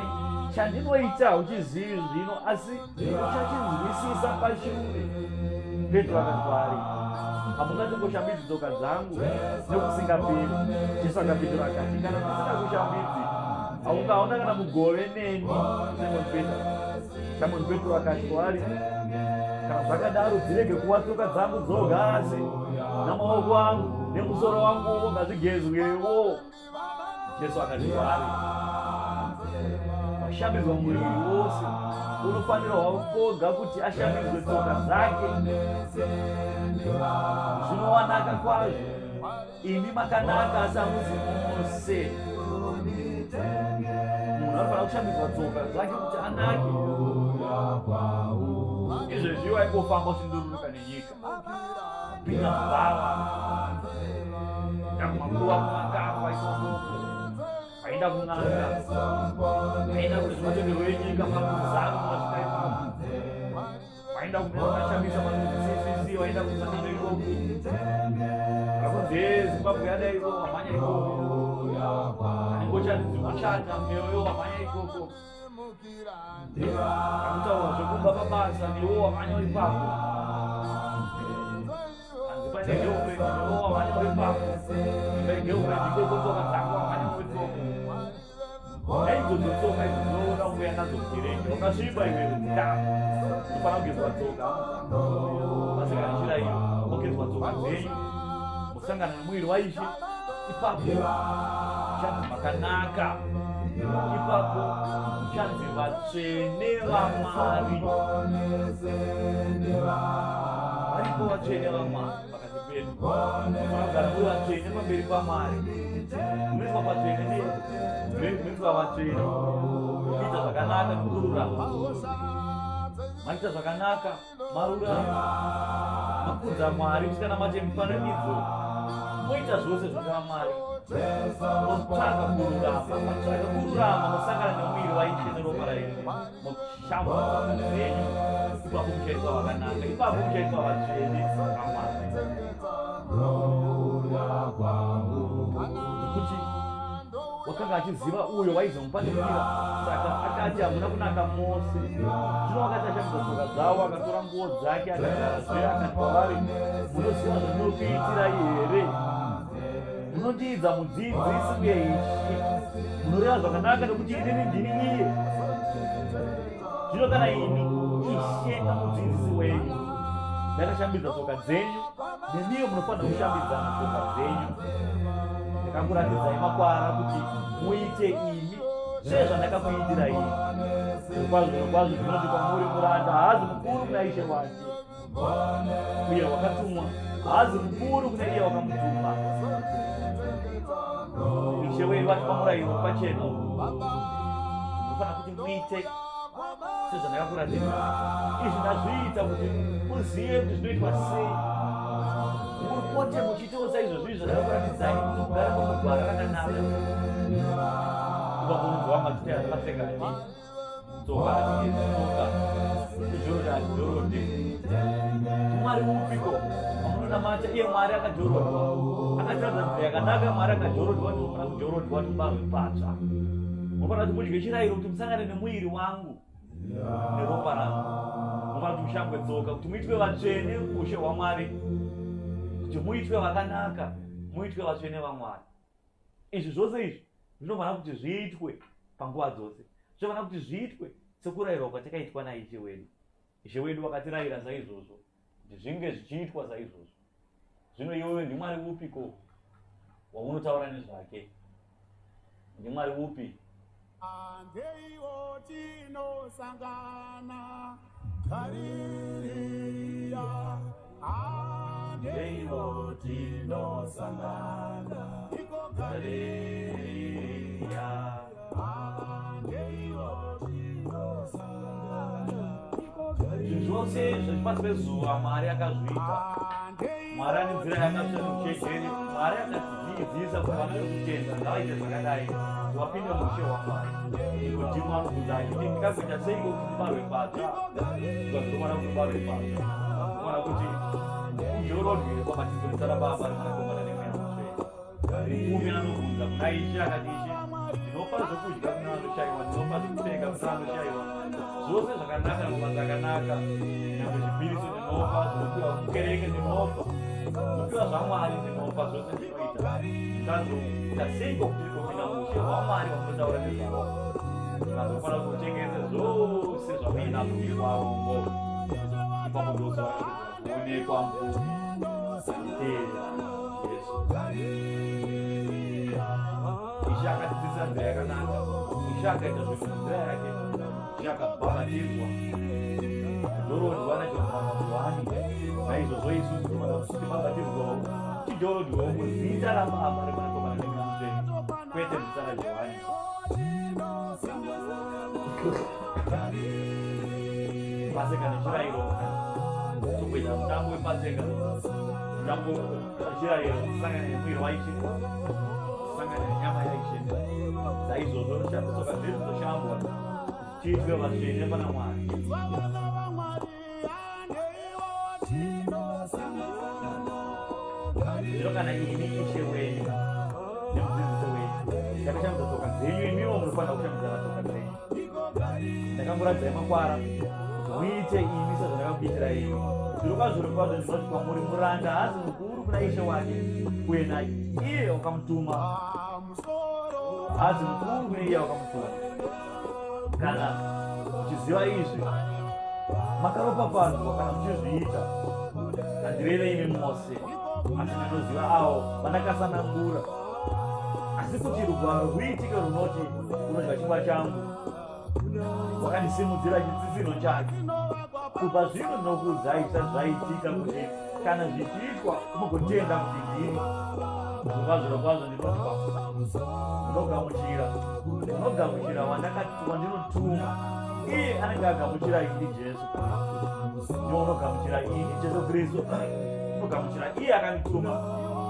Chandinoita hauchizivi zvino, asi uchachinzwisisa pashure. Petro akati kwaari, Hamungatongoshambidzi tsoka dzangu nokusingaperi. Jesu akapindura akati, Kana ndisingakushambidzi, haungaona kana mugove neni. Simoni Petro Simoni Petro akati kwaari, Kana zvakadaro dzirege kuva tsoka dzangu dzoga, asi namaoko angu nemusoro wanguwo ngazvigezwewo. Jesu akati kwaari, Washambidzwa muviri wose, unofanirwa koga kuti ashambidzwe tsoka dzake. Zvinowanaka kwazvo, imi makanaka, asi hamuzi mose. Munhu anofanira kushambidzwa tsoka dzake kuti anake. Izvezvi waingofamba uchindururuka nenyika, pinda mubhawa, kumakuva kumakafa ikoko, vaenda kun'anga, vaenda kune zvematongerwo enyika, makuzano masvika ipapo, vaenda kune vakashamisa vanonzi CCC, vaenda kumusangano ikoko, vakunzi Zimbabwe yada iko, wamhanya ikoko, anengochani dzinochata mioyo, wamhanya ikoko, akutaura zvekumba pabasa, newo wamhanya ipapo, hanzi pane girlfriend, newo wamhanya ipapo, imba girlfriend ikoko, tsoka dzako wamhanya ikoko. Naidzodzo tsoka idzo dzinoona kuuya nadzo mukereke, wakasviba iwe, dzikama, unofanira kugezwa tsoka. Pasika nechirayiro, mogezwa tsoka dzenyu, musangana nemuviri waIshe. Ipapo muchanzi makanaka, ipapo muchanzi vatsvene vaMwari. Varipo vatsvene vaMwari pakati pedu. Munofanira kugara muri vatsvene pamberi paMwari. Munoiswa patsvene nei? Munoiswa vatsvene kuita zvakanaka nekururama. Maita zvakanaka, marurama, makudza Mwari, musinganamate mifananidzo, moita zvose zvinoda Mwari, motsvaka kururama, matsvaka kururama, mosangana nemuviri waIshe neropa raIshe, moshamba tsoka dzenyu. Ipapo muchaitwa vakanaka, ipapo muchaitwa vatsvene vaMwari. Nekuti wakanga achiziva uyo waizomupandukira, saka akati, Hamuna kunaka mose. Zvino wakati ashambidza tsoka dzavo, akatora nguo dzake, akagarazve, akati kwavari, Munoziva zvandinokuitirai here? Munondiidza mudzidzisi uye Ishe, munoreva zvakanaka, nokuti inini ndini iye. Zvino kana ini, Ishe nomudzidzisi wenyu, ndakashambidza tsoka dzenyu, nemiwo munofanira kushambidzana tsoka dzenyu. Ndakakuratidzai makwara kuti muite imi sezvandakakuitirai imi. Zvirokwazvo, zvirokwazvo ndinoti kwamuri, muranda haazi mukuru kuna ishe wake, uye wakatumwa haazi mukuru kune iye wakamutuma. Ishe wedu vatipa murayiro pachena, munofanira kuti muite sezvandakakuratidza. Izvi ndazviita kuti muzive kuti zvinoitwa sei, mupote muchiitawo saizvozvo izvi zvandakakuratidzai, kuti mugare mumugwara rakanaka. Ipapo unonzwa vamwe vachiti paseka ati tsoka hatigezi tsoka, kujorodha hatijorodhe. Mwari upiko wamunonamata? Iye Mwari akajorodhwa, akatiratidza nzira yakanaka. Mwari akajorodhwa, tinofanira kujorodhwa tibarwe patsva. Munofanira kuti mudye chirayiro kuti musangane nemuviri wangu neropa rangu. Munofanira kuti mushambwe tsoka kuti muitwe vatsvene ushe hwaMwari, kuti muitwe vakanaka, muitwe vatsvene vaMwari. Izvi zvose izvi zvinofanira kuti zviitwe panguva dzose, zvinofanira kuti zviitwe sekurayirwa kwatakaitwa naIshe wedu. Ishe wedu vakatirayira saizvozvo kuti zvinge zvichiitwa saizvozvo. Zvino iwewe ndiMwari upiko waunotaura nezvake? NdiMwari upi? Handeiwo tinosangana Garirea, handeiwo tinosangana iko Garirea, handeiwo. Zvinhu zvose zviri pasi pezuva Mwari akazviita. Mwari ane nzira yaakazviita nouchenjeri. Mwari akatidzidzisa kuti vana vekutenda ngavaite zvakadai kuti vapinde muushe hwaMwari. Nikodhimo anobvunza achiti, ndingagoita seiko kuti ndibarwe patsva? Ndikazowana kuti ubarwe patsva. Unoona kuti ujorodwe rubhabhatidzo muzita raBaba, reMwanakomana neMweya Mutsvene. Mupfumi anobvunza kuna Ishe akati, Ishe, ndinopa zvokudya kuna vanoshaiwa, ndinopa zvokupfeka kuna vanoshaiwa, zvose zvakanaka namabasa akanaka, nyangwe zvipiriso ndinopa, zvinopiwa kukereke ndinopa, zvinopiwa zvaMwari ndinopa, zvose ndinoita. Ndikazoita seiko kuti ndigopinda muushe hwaMwari hwamunotaura nezvahwo? Ndikazofanira kutengesa zvose zvamuinazvo uye varombo. Ipapo ndozuva kuonekwa mupfumi achiteera Jesu. Ishe akatidzidzisa nzira yakanaka. Ishe akaita zvinhu nenzira yake. Ishe akabhabhatidzwa adorodwa naJohani. Naizvozvo isu tinofanira kuti tibhabhatidzwawo tidorodwewo muzita raBaba reMwanakomana neMweya Mutsvene, kwete muzita raJohani. Paseka nechirayiro tokuita mutambo wepaseka mutambo wechirayiro tisangane nemuviri waIshe tisangane nenyama yaIshe saizvozvo tsoka dzedu dzoshambwa tiitwe vatsvene pana Mwari. Zvino kana ini Ishe wenyu nemudzidzisi wenyu ndakashambidza tsoka dzenyu, imiwo munofanira kushambidzana tsoka dzenyu. Ndakamuradzai makwara kuti muite imi sezvandakakuitirai imi. Zvirokwazvo zvirokwazvo ndinoti kwamuri, muranda haazi mukuru kuna ishe wake, uye naiye wakamutuma haazi mukuru kune iye wakamutuma. Kana muchiziva izvi, makaropafadzwa kana muchizviita. Handireve imi mose, asi ndinoziva avo vandakasanangura. Asi kuti rugwaro rwuitike runoti, unodya chingwa changu wakandisimudzira chitsitsinho chake. Kubva zvino ndinokuudzai zvisati zvaitika, kuti kana zvichiitwa mugotenda kuti ndini. Zvirokwazvo ndinoti kwamuri, unogamuchira wandinotuma, iye anenge agamuchira ini Jesu Kristu. Ndiwo unogamuchira ini Jesu Kristu, unogamuchira iye akandituma,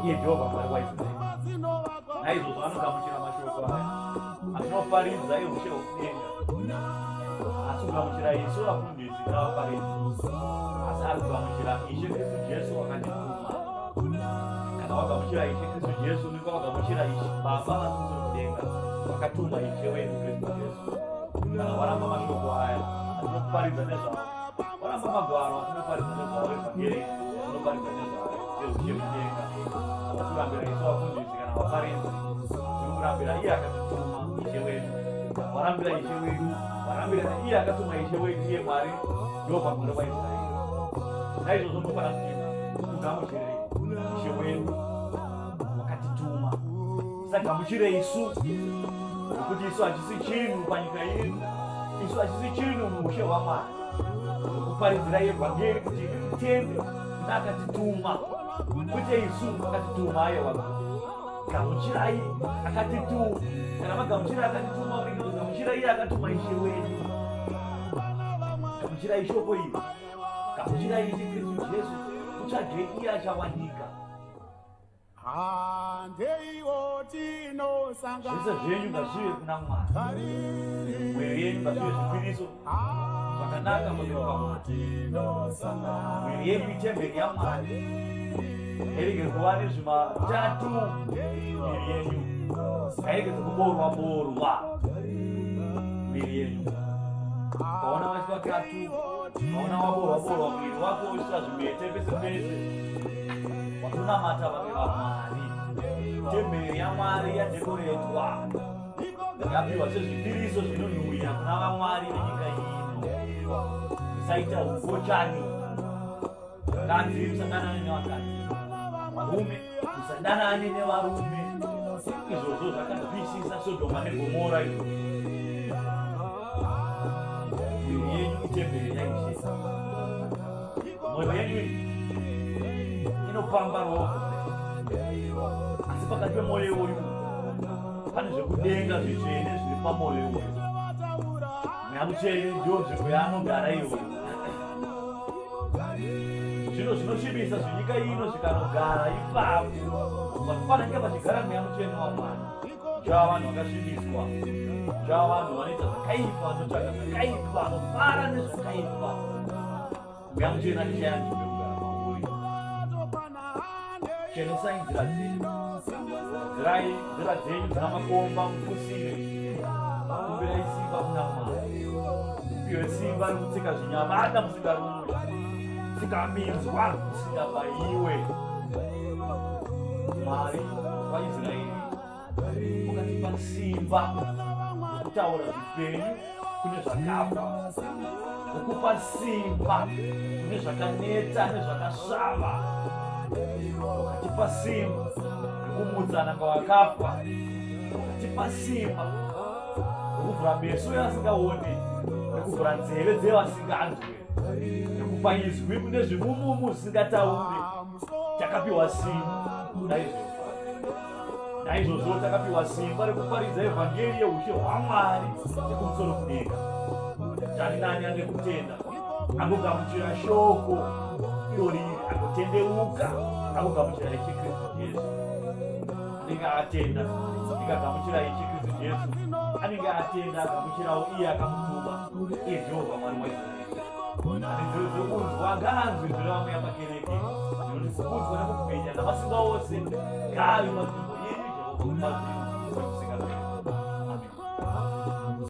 iye Jehovha Mwari waIsraeri. Naizvozvo anogamuchira mashoko aya atinoparidza eushe hwokudenga, asi kugamuchira isu vafundisi navaparidzi, asi ari kugamuchira Ishe Kristu Jesu wakandituma. Kana wagamuchira Ishe Kristu Jesu, unenge wagamuchira Ishe Baba vari kumusoro kudenga vakatuma Ishe wedu Kristu Jesu. Kana waramba mashoko aya atinoparidza nezvawo, waramba magwaro atinoparidza nezvawo, evhangeri atinoparidza nezvawo eushe kudenga, hatikurambira isu vafundisi kana vaparidzi, tiri kurambira iye akatituma, Ishe wedu. Warambira Ishe wedu, warambira iye akatuma Ishe wedu, iye Mwari Jehovha, Mwari waIsraeri. Naizvozvo munofanira kuti mugamuchire Ishe wedu wakatituma, musagamuchire isu, nokuti isu hachisi chinhu panyika ino, isu hachisi chinhu muushe hwaMwari. Nokuparidzira evhangeri kuti imi mutende kuna akatituma, kwete isu akatituma. Aiwa, gamuchirai akatituma. Kana magamuchira akatituma, munenge magamuchira iye akatuma Ishe wedu. Gamuchirai shoko iri, gamuchirai Ishe Kristu Jesu, mutsvage iye achawanika. Handeiwo tinosangana. Zvese zvenyu ngazvive kuna Mwari, mwoyo yenyu ngazvive zvipiriso zvakanaka pamberi paMwari. Miviri yedu itemberi yaMwari, ngairege kuva nezvimatatu. Miviri yenyu ngairegedze kuborwa borwa. Miviri yenyu, ukaona waiswa tatu, ukaona waborwa borwa muviri wako, uiswa zvimete pese pese, watonamata vamwe vamwari. Temberi yaMwari yadekoretwa, yapiwa sezvipiriso zvinonhuhwira kuna vamwari venyika ino. Musaita ugochani. Vakadzi, musadanane nevakadzi. Varume, musadanane nevarume. Izvozvo zvakapisisa Sodhoma neGomora izvo. Miviri yenyu itemberi yaIshe. Mwoyo yenyu inopamba ruoko, asi pakati pemwoyo iwoyu pane zvekudenga zvitsvene zviri pamwoyo iwoyo. Mweya Mutsvene ndiyo nzvimbo yaanogara iyoyo. Zvino zvinosvibisa zvenyika ino zvikanogara ipapo panenge pachigara Mweya Mutsvene waMwari, zvava vanhu vakasvibiswa, zvava vanhu vanoita zvakaipa, vanotsvaga zvakaipa, vanofara nezvakaipa. Mweya Mutsvene achishaya nzvimbo yekugara mauri. Chenesai nzira dzenyu, gadzirai nzira dzenyu dzina makomba, mufusire. Kumbirai simba kuna Mwari, mupiwe simba rekutsika zvinyavada musingarumwe, tsika minzwa musingabayiwe. Mwari waIsraeri wakatipa simba rekutaura zvipenyu kune zvakafa, rekupa simba kune zvakaneta nezvakasvava, wakatipa simba rekumutsana kwavakafa, wakatipa simba rekuvhura meso yevasingaoni, rekuvhura nzeve dzevasinganzwe, rekupa izwi kune zvimumumu zvisingatauri. Takapiwa simba naizvozvo. Naizvozvo takapiwa simba rekuparidza evhangeri yeushe hwaMwari nekumusoro kudenga. Tani nani ane kutenda agogamuchira shoko iro riri, agotendeuka agogamuchira Ishe Kristu Jesu. Anenge atenda ndikagamuchira Ishe Kristu Jesu, anenge atenda agamuchirawo iye akamutuma, iye Jehovha Mwari waIsraeri. Ane nzeve dzokunzwa ngaanzwe zvireva Mweya makereke. Ndinoti kukudzwa nekubwinya namasimba ose ngaave panzvimbo yenyu, Jehovha, kumazvinhu kwekusingaperi.